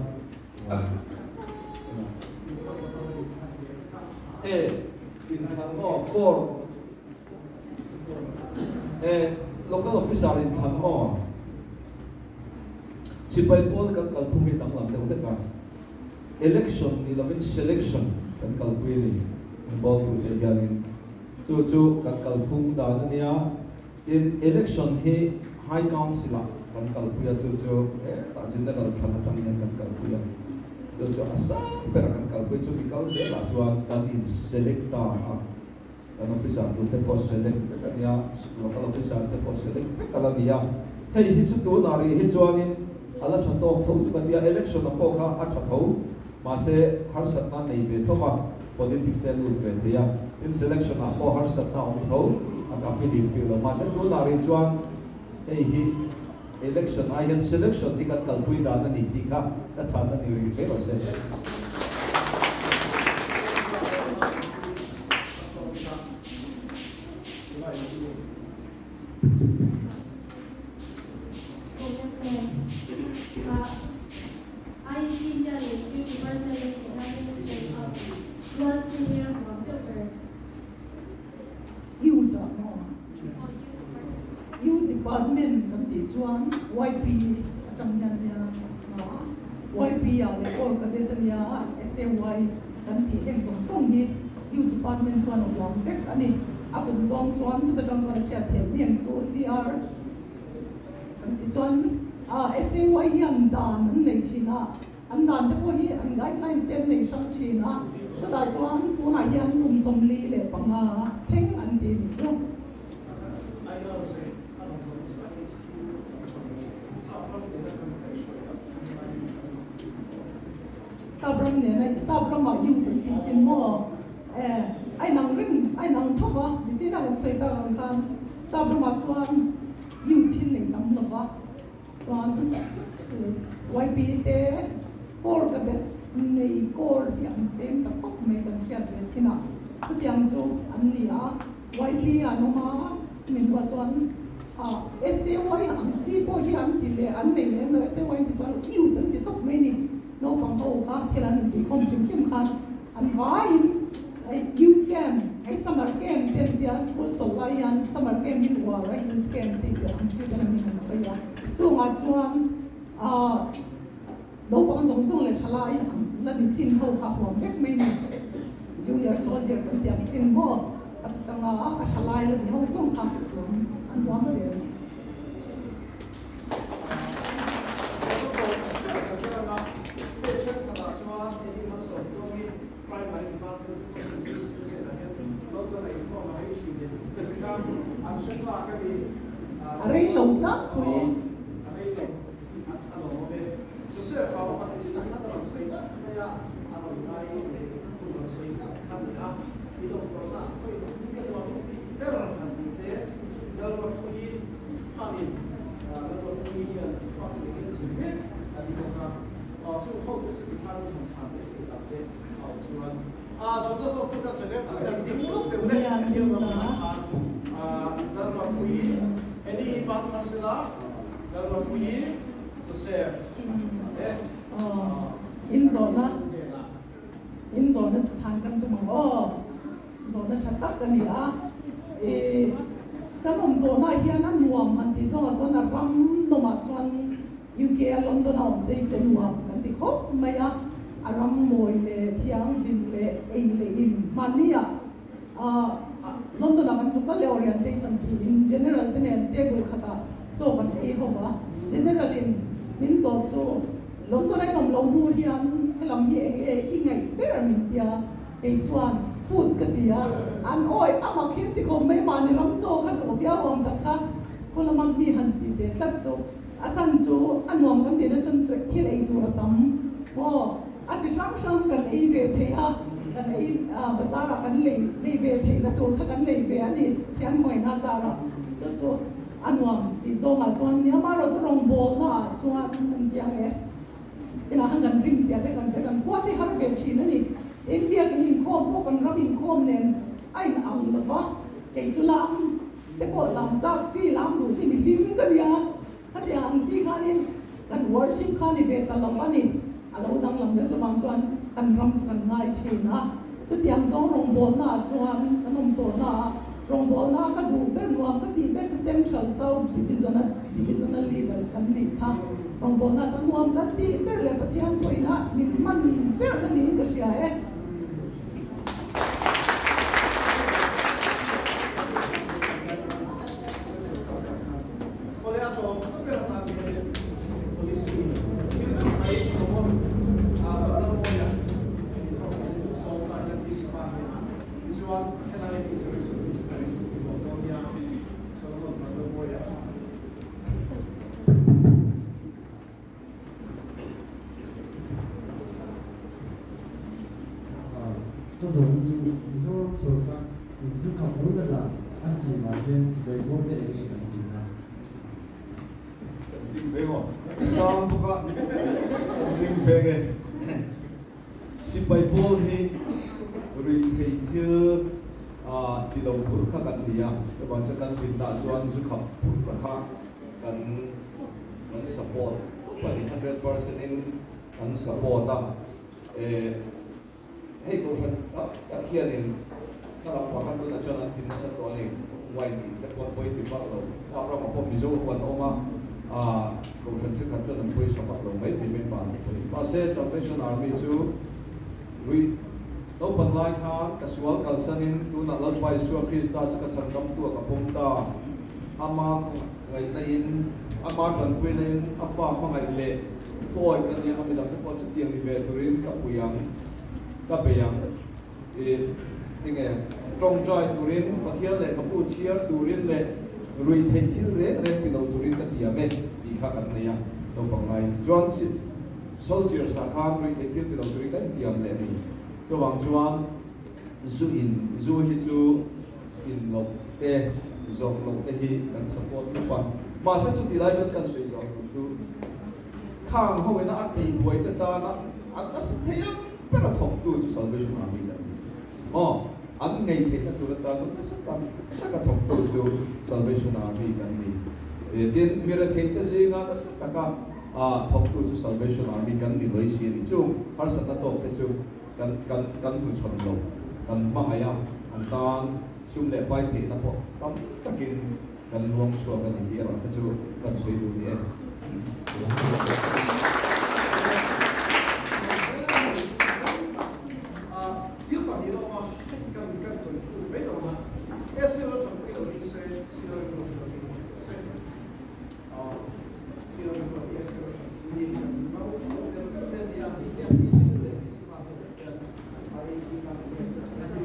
e inthlan maw kawl Eh, local officer in thlan maw? Sipai pawl kan kalphung hi danglam deuh hlek a, election ni lovin selection kan kalpui a ni, an bawltu te hianin chu chu kan kalphung dan a nia. Tin, election hi High Council ah kan kalpui a, chu chu hetah General thlan atang hian kan kalpui a, chu chu a sang berah kan kalpui, chumi kal zelah chuan kan in select ta a. Kan officer tur te pawh select vek a nia, local officer te pawh select vek a la ni a. Hei hi chu tunah rih hi chuanin a la tha tawk tho chu ka tia, election ah pawh kha a tha tho, mahse harsatna nei ve tho va, politics te a lut ve thei a, tin selection ah pawh harsatna a awm tho, a ka filim pih lo. Mahse tunah rih chuan hei hi election ai hian selection hi kan kalpui dan a ni tih kha ka chhan a ni rih mai lo se. U dah maw? U department kan tih tih chuan YP atang hian ania YP ah leh Corps Cadet ania SAY kan tih heng zawng zawng hi Youth Department chuan a huam vek a ni. A kum zawng chuan chuta tang chuan a hriat theih miang chu CR kan tih chuan SAY hian dan an nei thin a. An dan te pawh hi an guidelines te an nei hrang thin a, chutah chuan tunah hian kum 45 thleng an ti a nih chu. Sap ram nena sap ramah youth an tih chin maw? E, a inang reng, a inang tho va, nichina kan sawi tak ang khan sap ramah chuan youth hi nei tam lo va. Chuan YP te core ka bet nei core hi an tlem ta khawp mai kan hriat ve chin a, chutiang chu an ni a, YP an awm a, chumi hnuah chuan SAY ang chi pawh hi an ti leh an nei lem lo, SAY an ti chuan youth an ti tawp mai a ni, naupang ho kha thil an inti khawm hrim hrim khan an vaiin youth camp hei summer camp te an tia school chawlh lai hian summer camp hi uar a youth camp te tih ang chi te lam in an sawi a chungah chuan ah naupang zawng zawng leh thalai ang la ni chin ho kha huam vek mai ni junior soldier kan tih ang chin maw a tanga a thalai la ni ho zawng kha huam an huam zel. A rei lo tlangpui. In zawhna in zawhna chu chhan kan tum ang aw. Zawhna tha tak a ni a. I kan awm tawhnaah hian a nuam han tih zawngah chuan a ram nawmah chuan UK a London a awm te hi chu a nuam kan ti khawp mai a. A ram mawi leh thianghlim leh ei leh in hmanni-ah London ah kan chhuk ta leh orientation tiin General te nen table khatah chaw kan ei ho va. General in min zawh chu London a inawm lo hnu hian helam hi eng nge i ngaih ber min tia. Kei chuan food ka ti a, an awih a mak hi ti khawp mai mahni ram chaw kha duh viau ang tak kha khaw lama mi han ti ve tlat chu a chhan chu a nuam kan tihna chhan chu thil ei tur a tam maw a chi hrang hrang kan ei ve thei a kan ei bazar ah kan lei lei ve theihna tur kha kan nei ve a ni thian hmuaina zarah chu chu a nuam tih zawngah chuan nia amaherawhchu rawngbawlna ah chuan an ti ang e. Chutah khan kan rim zia te kan sawi kan khua te har ve thin a ni. India kan inkhawm pawh kan ram inkhawm nen a in ang lo va, kei chu lam te pawh lam chak chi, lam duh chi mi hlim ka nia. Khatiang ang chi khanin kan worship kha ni ve ta lo a ni. A lo danglam deuh chuvang chuan kan ram chu kan ngai thin a. Chutiang zawng rawngbawlna ah chuan kan awm tawhna ah rawngbawlna ka duh ber nuam ka tih ber chu Central South Division a Divisional Leaders kan nih kha. Rawngbawlna chuan nuam kan tih ber leh Pathian pawhin a min hman ber na niin ka hria e. Ka zawhna chu Mizoram sorkar inzukha purna dan a siamah hian sipai bawr te enge kan tihna? Kan ding ve haw. Sang bawk a, kan ding ve nge. Sipai pawl hi ruihtheih thil ti lo phur kha kan ni a, chuvang chuan kan dinna chuan zu khap phur kha kan kan support tawp a ni, 100% in kan support a. Hei kohhran tam tak hianin ka lam pakhat tunah chuan an ti nasa tawh a ni, wine tih te pawh an pawi ti vak lo, sap ramah pawh Mizo ho an awm a. A Kohhran thenkhat chuan an pawisa vak lo mai thei member an pawhin. Mahse Salvation Army chu ruih naupan lai khan ka sual kalsanin tunah Lalpa Isua Krista chu ka chhan ramtu ah ka pawm ta. Ama ngaihna in, ama tanpuina in a fa hmangaih leh thuawi ka nia a midang te pawh chutiang ni ve turin ka pui ang, ka bei ang. I tinge tawngtai turin Pathian lehkhabu chhiar turin leh ruih theih thil reng reng ti lo turin ka tiam e tih kha kan nei a, naupang lai chuan soldiers ah khan ruih theih thil ti lo turin kan intiam leh a ni. Chuvang chuan zu in zu hi chu in loh te zawrh loh te hi kan support khawp a, mahse chutih lai chuan kan sawi zawh tur chu khang ho ina a tih buai te tana an nasa thei ang. Ber a thawktu chu Salvation Army kan ni. Aw, an ngei theihna tur atan chu nasa tam tak a thawktu chu Salvation Army kan ni. Tin, mi retheite zinga nasa taka thawktu chu Salvation Army kan ni lawih si a ni. Chung harsatna tawkte chu kan kan kan hmuchhawn lo, kan hmangaih a, an tan sum leh pai theihna pawh tam takin kan luang chhuak a ni tih erawh kha chu kan sawi duh ni e. Thil pahnih lawma kan kan tanpui mai lo na SL a tanpui lo ni se CRM lo lo ni se CRM lo ni SL a tanpui ni kan lo lo ber ber te ni a ni hian ni si le ni si ma te hian RAP kan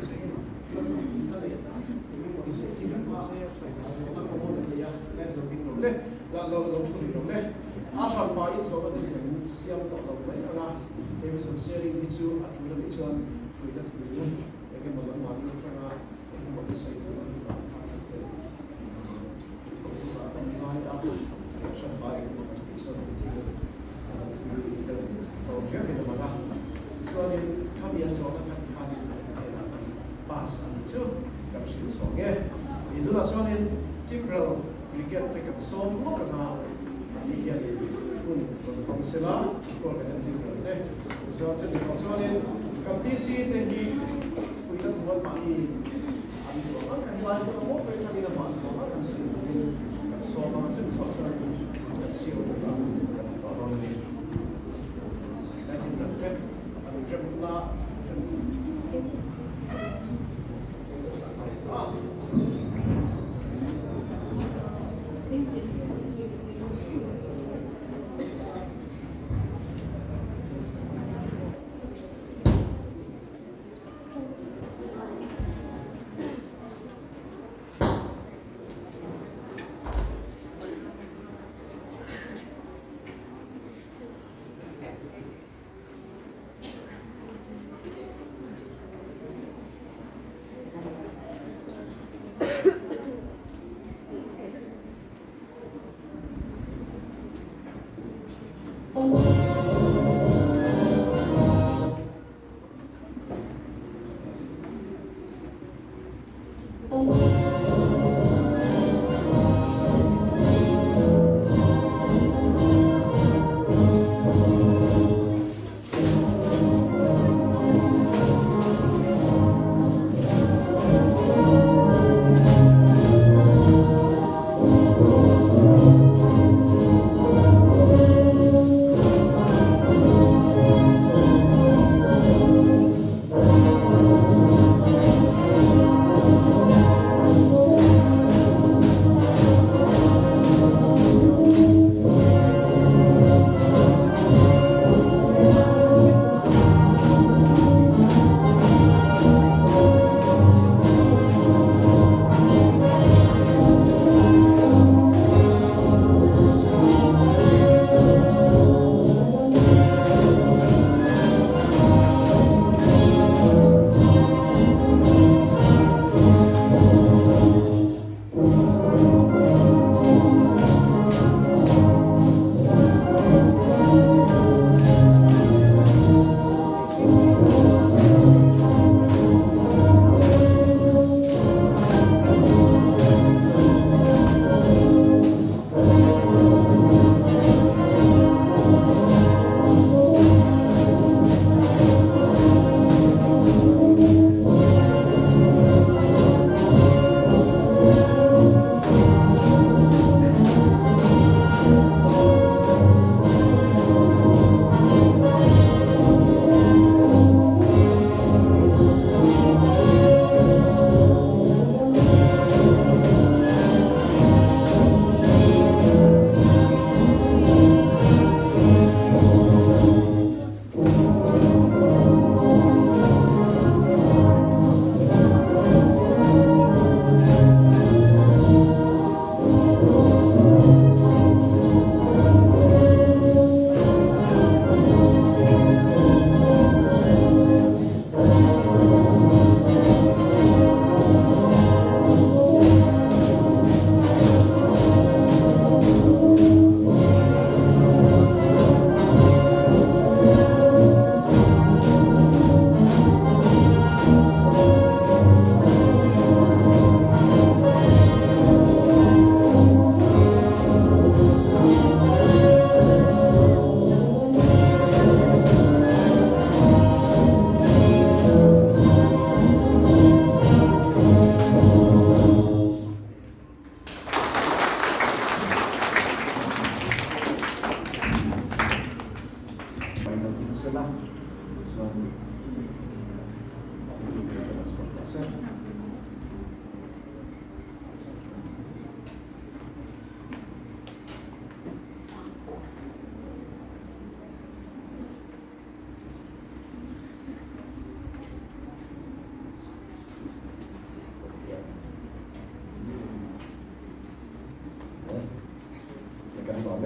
Chuanin khami an zawhna khat khanin an hnenah kan pass a nih chu kan hrilh chhuak e. Ni tunah chuanin Timrel Brigade te kan sawm lawk anga an ni hianin hun rawn hmang sela kawr kan en Timrel te. Tichuan chumi zawh chuanin kan DC te hi fuihna thuan mahni an duh ang kan lai pawh a maw pawh atangin amah an duh ang kan sawi turin kan sawm anga chumi zawh chuan kan siam bawk a kan ti tawh dawn a ni.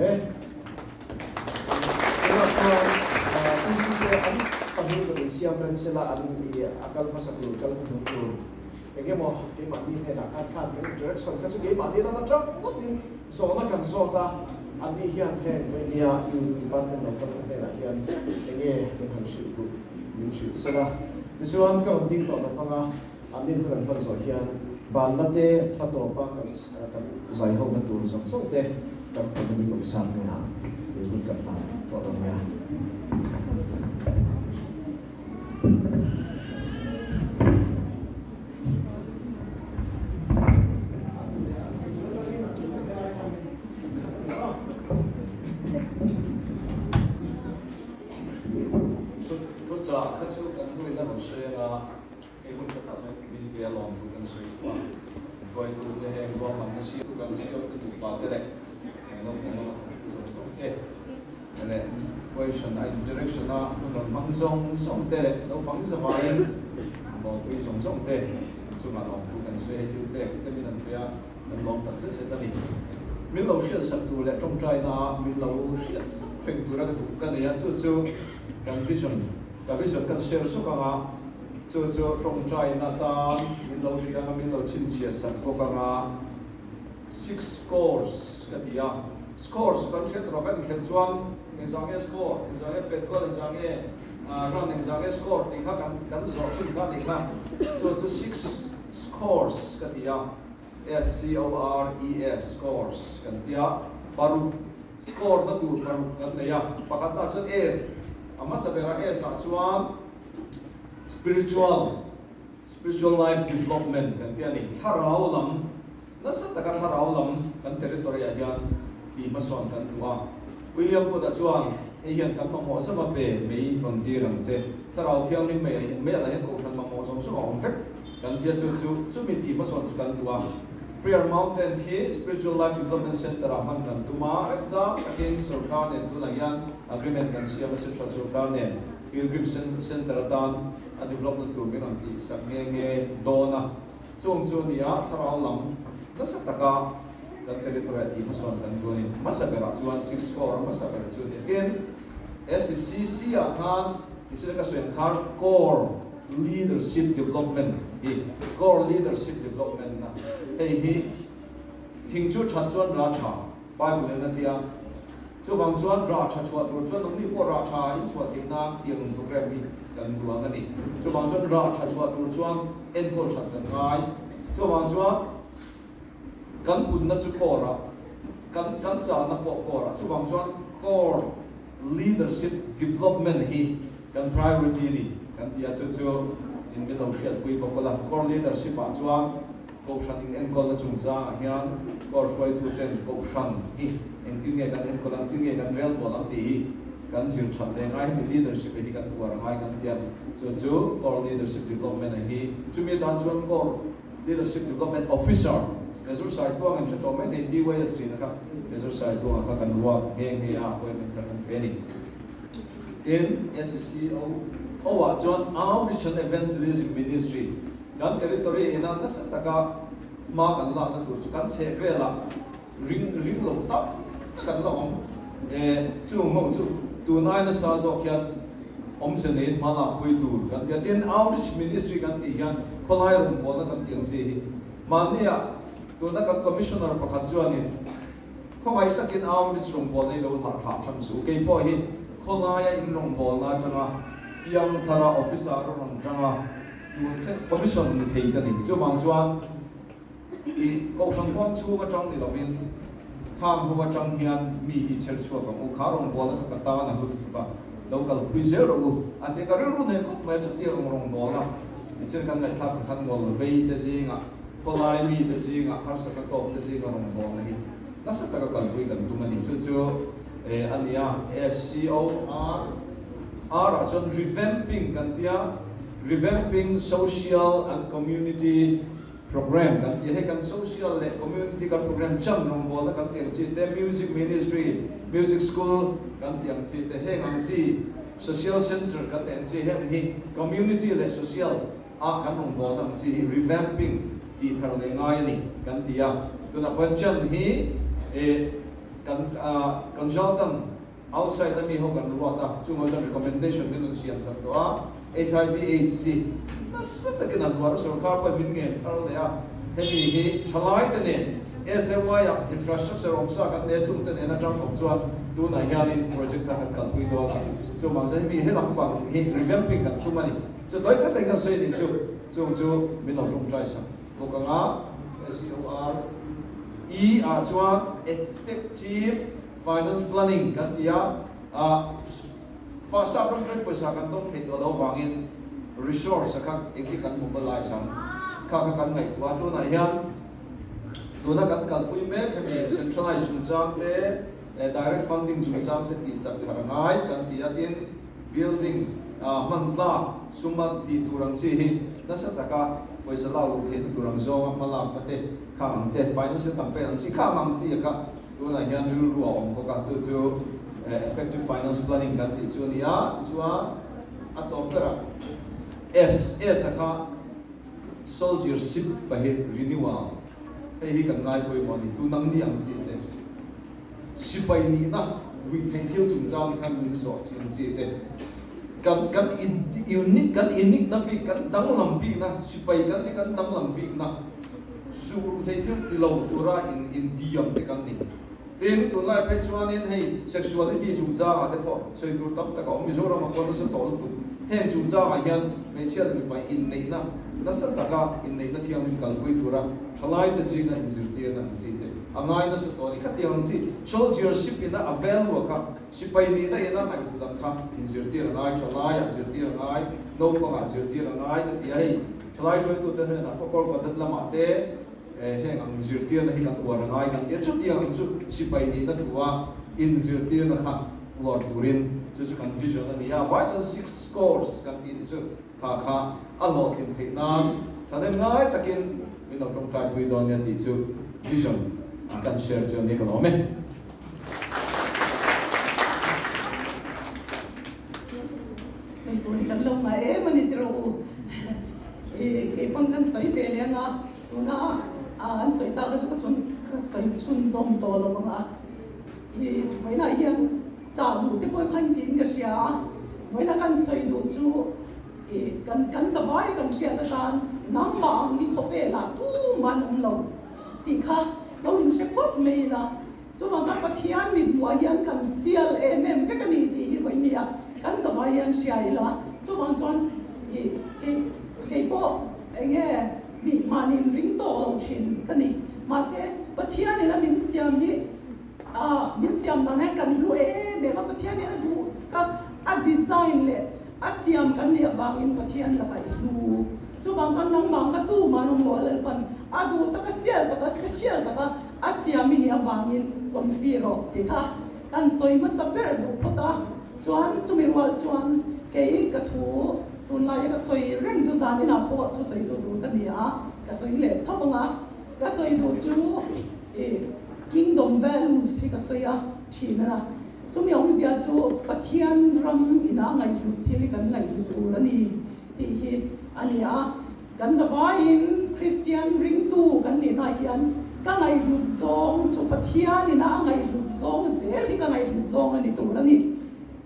e. Tunah chuan PC te an pahnih rawn insiam rem sela an i a kal hmasa tur kal hnuhnung tur engemaw keimahni hnenah khan khan kan interaction kha chu keimahni lam atang ngawtin zawhna kan zawt a, anni hian heng Vainia Youth Department lo kal te hnenah hian enge min han hrilh duh min hrilh sela. Tichuan ka rawn ding tawh lo vang a, anni hun an hman zawh hian banna te hla tawpa kan kan zai ho na tur zawng zawng te kan Commanding Officer hnenah he hun kan hman tawh dawn nia. Thuchah kha chu kan hnuin a rawn sawi anga hei hun tha tak mai min pe a lawm thu kan sawi fo a, hruaitute heng ruahmanna siamtu kan siamtu nupa te leh naupang lama thawktu zawng zawng te leh question a interaction a hun rawn hmang zawng zawng te leh naupang zavaiin bawlpui zawng zawng te chungah lawm thu kan sawi hei thil pek te min an pe a. Kan lawm tak zet zet a ni. Min lo hriat sak tur leh tawngtaina ah min lo hriat sak reng tura ka duh ka nei a, chu chu kan vision, ka vision kan share zuk ang a, chu chu tawngtaina tan min lo hria ang a, min lo chhinchhiah sak bawk ang a. Six scores ka ti a, scores kan hriat rawh kan inkhelh chuan engzah nge score, engzah nge pet goal, engzah nge run, engzah nge score tih kha kan kan zawh thin kha a ni kha, chu chu six scores ka ti a. S-C-O-R-E-S, scores, kan ti a, paruk, score na tur paruk kan nei a, pakhatna chuan S, a hmasa berah S ah chuan spiritual, spiritual life development kan ti a ni, thlarau lam, nasa taka thlarau lam kan territory ah hian tih hmasawn kan duh a, William Booth-a chuan hei hian kan mamawh zama pe mei rawn tir ang che, thlarau thianghlim mei ah hian kohhran mamawh zawng zawng a awm vek. Kan tia chu chu chumi tih hmasawn chu kan duh a. Prayer Mountain khi Spiritual Life Development Centre ah hman kan tum a, remchang takin sorkar nen tunah hian agreement kan siam a, Central sorkar nen Pilgrim Centre atan a development tur min rawn tih sak nghe nghe dawn a. Chung chu a ni a, thlarau lam nasa taka kan territory ah tih hmasawn kan duh a ni. Hmasa berah chuan six score hmasa ber chu a ni. Tin, SCC ah khan tichuan ka sawi ang khan core Leadership Development hi Core Leadership Development na hei hi thing chu that chuan rah tha Bible in a tia chuvang chuan rah tha chhuah tur chuan nangni pawh rah tha in chhuah theih nan tiang ang program hi kan duang a ni chuvang chuan rah tha chhuah tur chuan enkawl that kan ngai chuvang chuan kan punna chu core ah kan kan chahna pawh core ah chuvang chuan core Leadership development hi kan priority a ni kan ti a, chu chu in min lo hriatpui bawk ula. Core leadership ah chuan Kohhran in enkawlna chungchangah hian core hruaitu ten Kohhran hi engtin nge kan enkawl ang, engtin nge kan rel bual ang tih hi kan zir that leh ngai hemi leadership hi kan uar a ngai kan ti a, chu chu core leadership development a hi. Chumi atan chuan core Leadership Development Officer, Major Saituang in hre tawh mai thei DYS tihna kha Major Saituanga kha kan ruak nghe nghe a appointment kha kan pe a ni. Tin, SCO ho ah chuan Outreach and Evangelism Ministry kan territory ina nasa taka hma kan lakna tur chu kan chheh velah ring ring lo tak tak an la awm e, chung ho chu tun ai nasa zawk hian awmze neiin hma lakpui tur kan ti a, tin outreach ministry kan tih hian khawlai rawngbawlna kan tih ang chi hi mahnia tuna kan commissioner pakhat chuanin khawngaih takin outreach rawngbawlna hi lo hlahthlah tham chu keipawh hi khawlaia in rawngbawlna atanga piang thara officer a rawn tanga tun thleng commission ni thei ka ni chuvang chuan I Kohhran huang chhung atang ni lovin khang ho atang hian mi hi chher chhuak ang u, kha rawngbawlna kha ka tan a hlut tuk a, lo kalpui zel rawh u a ti a, ka rilru nei khawp mai a, chutiang ang rawngbawlna nichin kan ngaihthlak ang khan ngawl vei te zingah, khawlai mi te zingah, harsatna tawk te zinga rawngbawlna hi nasa taka kalpui kan tum a ni. Chu chu a ni a, SCOR R ah chuan revamping kan tia, revamping social and community Program kan tih a, hei kan social leh community kan program chan rawngbawlna kan tih ang chi te, music ministry, music school kan tih ang chi te, heng ang chi social center kan tih ang chi heng hi community leh social ah kan rawngbawlna ang chi hi revamping tih thar leh ngai a ni kan ti a. Tunah pawhin chan hi eh. Kan consultant outside a mi ho kan ruat a, chung ho chuan recommendation min rawn siam sak tawh a, HIV aids hi nasa takin an ruat a, sorkar pawhin min ngen thar leh a, hemi hi thalai te nen SMY ah infrastructure awm sa kan nei a, chung te nen atang kawp chuan tunah hianin project thar kan kalpui dawn a, chuvang chuan hemi he lampang hi revamping kan tum a ni. Chu tawi tak takin kan sawi a nih chu, chung chu min lo tawngtai sak bawk ang a, SCOR. E ah chuan Effective Finance Planning kan ti a, ah Fahsap ram ṭan pawisa kan dawng thei tawh lo vangin resource a kha engti kan mobilize ang kha kha kan ngaihtuah a, tunah hian tuna kan kalpui mek hemi centralized chungchang te direct funding chungchang te tih chak thar a ngai kan ti a, tin building hman tlak suma tih tur ang chi hi nasa taka pawisa lak luh theihna tur ang zawnga hma lakna te Khang ang te, financial campaign ang chi khang ang chi a kha tunah hian rilru a awm bawk a, chu chu effective finance planning kan tih chu a ni a, tichuan a tawp berah S, S a kha soldiership pa hi renewal, hei hi kan ngai pawimawh a ni, tu nang ni ang chi te, sipai nihna ruihtheih thil chungchang khan min zawh chi ang chi te, kan kan unique kan unique na bik kan danglam bikna sipai kan ni kan danglam bikna. Suh ruh thei thil ti lo tura in intiam te kan ni. Tin, tunlai phei chuanin hei sexuality chungchangah te pawh sawi tur tam tak a awm. Mizoram a pawh nasa tawh lutuk. Heng chungchangah hian hmeichhia leh mipa inneihna nasa taka inneihna thianghlim kalpui tura thalaite zinga inzirtirna ang chi te a ngai nasa tawh a ni. Khatiang ang chi soldiership ina a value kha sipai nihna ina ngaihhlut ang kha inzirtir a ngai, thalaiah zirtir a ngai, naupangah zirtir a ngai ka ti a hei. Thalai hruaitute hnenah pawh Kawr lamah te heng ang zirtirna hi kan uar a ngai kan ti a, chutiang ang chu sipai nihna thua inzirtirna kha uar turin chu chu kan vision a ni a, vai chuan six scores kan tih ni chu kha kha a hlawhtlin theih nan thahnem ngai takin min lo tawngtai pui dawn nia tih chu vision kan share chu a ni ka lawm e. Sawi tur hi kan lo ngai em a ni tiraw u. Kei pawn kan sawi ve leh anga tuna an sawi tak chu ka chhun ka sawi chhun zawm tawh lo ang a. I vawiinah hian chah duh te pawh khan tiin ka hria a, vawiina kan sawi duh chu i kan kan zavai kan hriat atan nangmah ang hi khawvelah tumah an awm lo tih kha lo inhre phawt mai ila. Chuvang chuan Pathian mithmuah hian kan sial em em vek a ni tih hi vawinia kan zavai hian hria ila. Chuvang chuan i kei kei pawh eng nge mi mahni ring tawk lo thin ka ni. Mahse Pathian ina min siam hi ah min siam dan hian kan hlu em em a, Pathian ina duh ka a design leh a siam kan nih avangin Pathian lakah i hlu. Chuvang chuan nangmah ka tumah an awm lo a Lalpan a duh taka sial taka special taka A siam i nih avangin confi rawh tih kha kan sawi hmasa ber duh phawt a, chuan chumi rual chuan kei ka thu tunlaia ka sawi reng chu zan inah pawh thu sawi duh tur ka ni a, ka sawi leh tho ang a, ka sawi duh chu i kingdom values hi ka sawi a thin a, chumi awmzia chu Pathian ram ina ngaihhlut thil hi kan ngaihhlut tur a ni tih hi a ni a. Kan zavaiin Kristian ringtu kan nihna hian ka ngaihhlut zawng chu Pathianin a ngaihhlut zawng zel hi ka ngaihhlut zawng a ni tur a ni.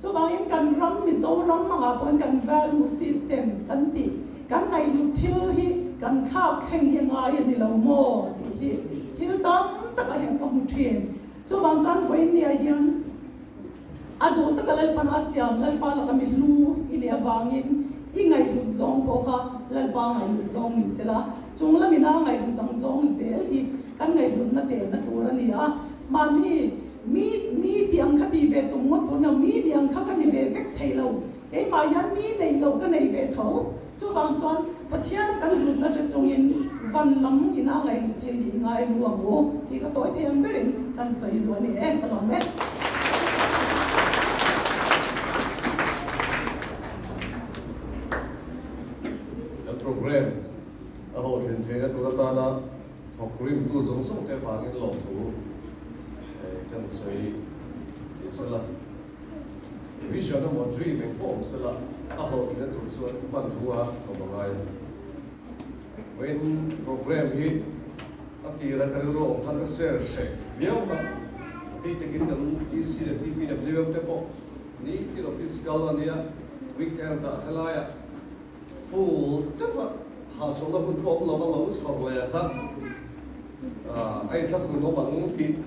Chuvangin kan ram Mizoram angah pawhin kan value system kan tih kan ngaihhlut thil hi kan thlak thleng hi a ngai a ni lo maw tih hi thil tam takah hian ka hmu thin. Chuvang chuan vawiinniah hian A duh taka Lalpan a siam Lalpa laka mi hlu i nih avangin i ngaihhlut zawng pawh kha Lalpa ngaihhlut zawng ni sela, chung lamina ngaihhlut ang zawng zel hi kan ngaihhlutna tehna tur a ni a. Mahni mi mi tih ang kha tih ve tum ngawt tur ni lo, mi nih ang kha ka ni ve vek thei lo, keimah hian mi neih loh ka nei ve tho. Chuvang chuan Pathiana kan hlutna hre chungin van lam ina ngaihhlut thil hi i ngai lu ang u tih ka tawi thei ang berin kan sawi duh a ni e, ka lawm e. Kan program a hlawhtlin theihna tur atana thawk rimtu zawng zawng te avangin lawmthu kan sawi tih sela. Vision emaw dream eng pawh awm sela a hlawhtlinna tur chuan hmanrua awm a ngai a ni. Vawiin program hi a tira ka rilru awm khan ka share hreh viau a. Hei takin kan DC leh TPWM te pawh nitin office kal a nia, weekend ah helaiah full teuh a hahchawlhna hun pawh awm lova lo chhawr leh kha a inthlahrun awm ang tih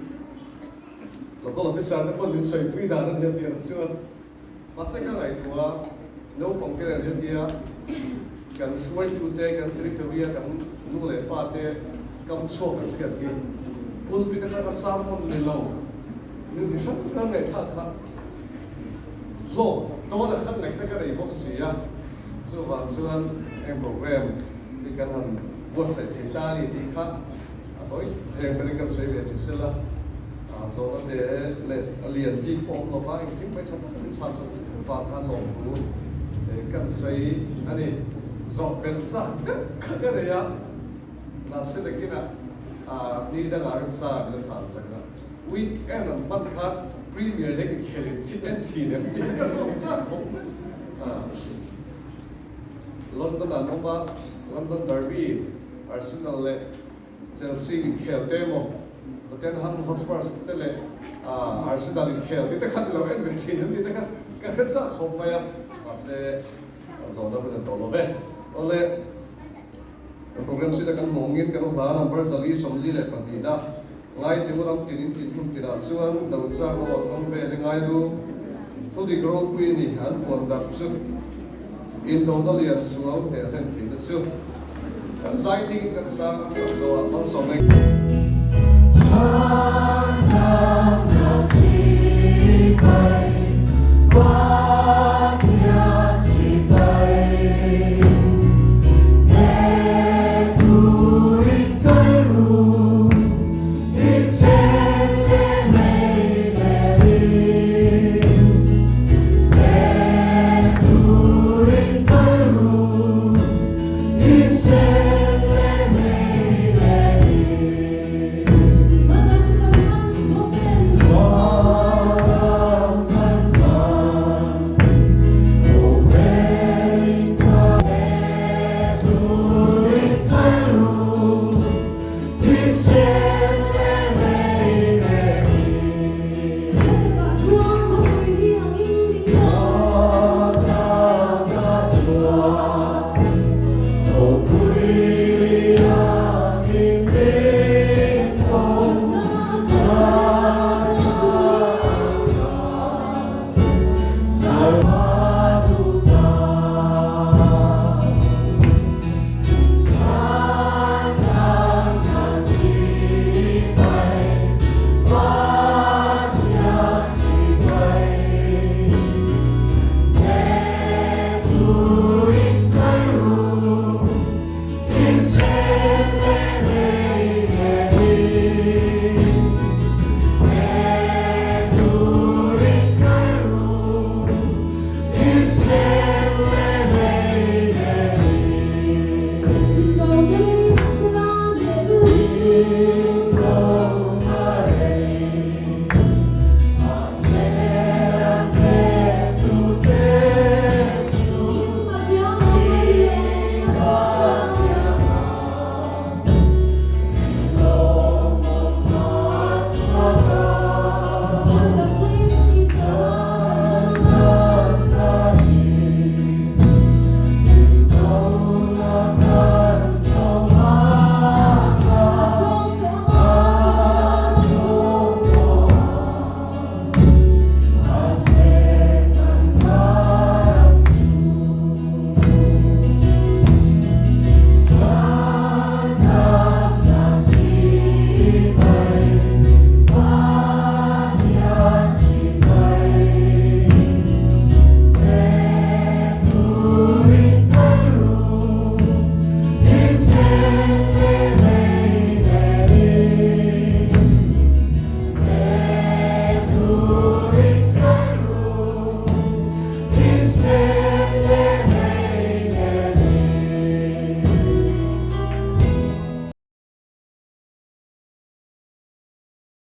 local officer te pawh min sawipui dan a nia tih ang chuan mahse ka ngaihtuah a, naupang te nen hetia kan hruaitute kan territory a kan nu leh pa te kam chhuak an hriat hi pulpit atanga sermon ni lo min chi hrang hrang ngaihthlak kha hlawk dawn a khan ngaihna ka nei bawk si a, chuvang chuan heng program hi kan han buatsaih thei ta a ni tih kha a tawi reng berin kan sawi ve ti sela, zawhna te leh a lian bik pawh awm lova engkim mai tha tak min chhansak vang khan lawmthu kan sawi a ni. Zawh belh zat deuh kha ka nei a, mahse nakinah ni dangah remchang la chhansak a. Weekend an hman khan Premier League inkhel in thi en thin em tih ka zawt zat bawk mai. London an awm a, London Derby, Arsenal leh Chelsea inkhel te emaw, Tottenham Hotspurs te leh Arsenal inkhel te te khan lo en ve thin em tih te kha ka hre chak khawp mai a, mahse zawhna hun an tawh lo ve. Awle. Kan program site kan hmuh angin kan hla number 442 na ngai te ram tin in tin hmun tinah chuan do chak lo a kawng vel i ngai ru. Thu dik ropui ni an puan darh chu indona lian sual hmel hlen theihna chu kan zai dingin kan sang an sak zawh ah malsawm eng.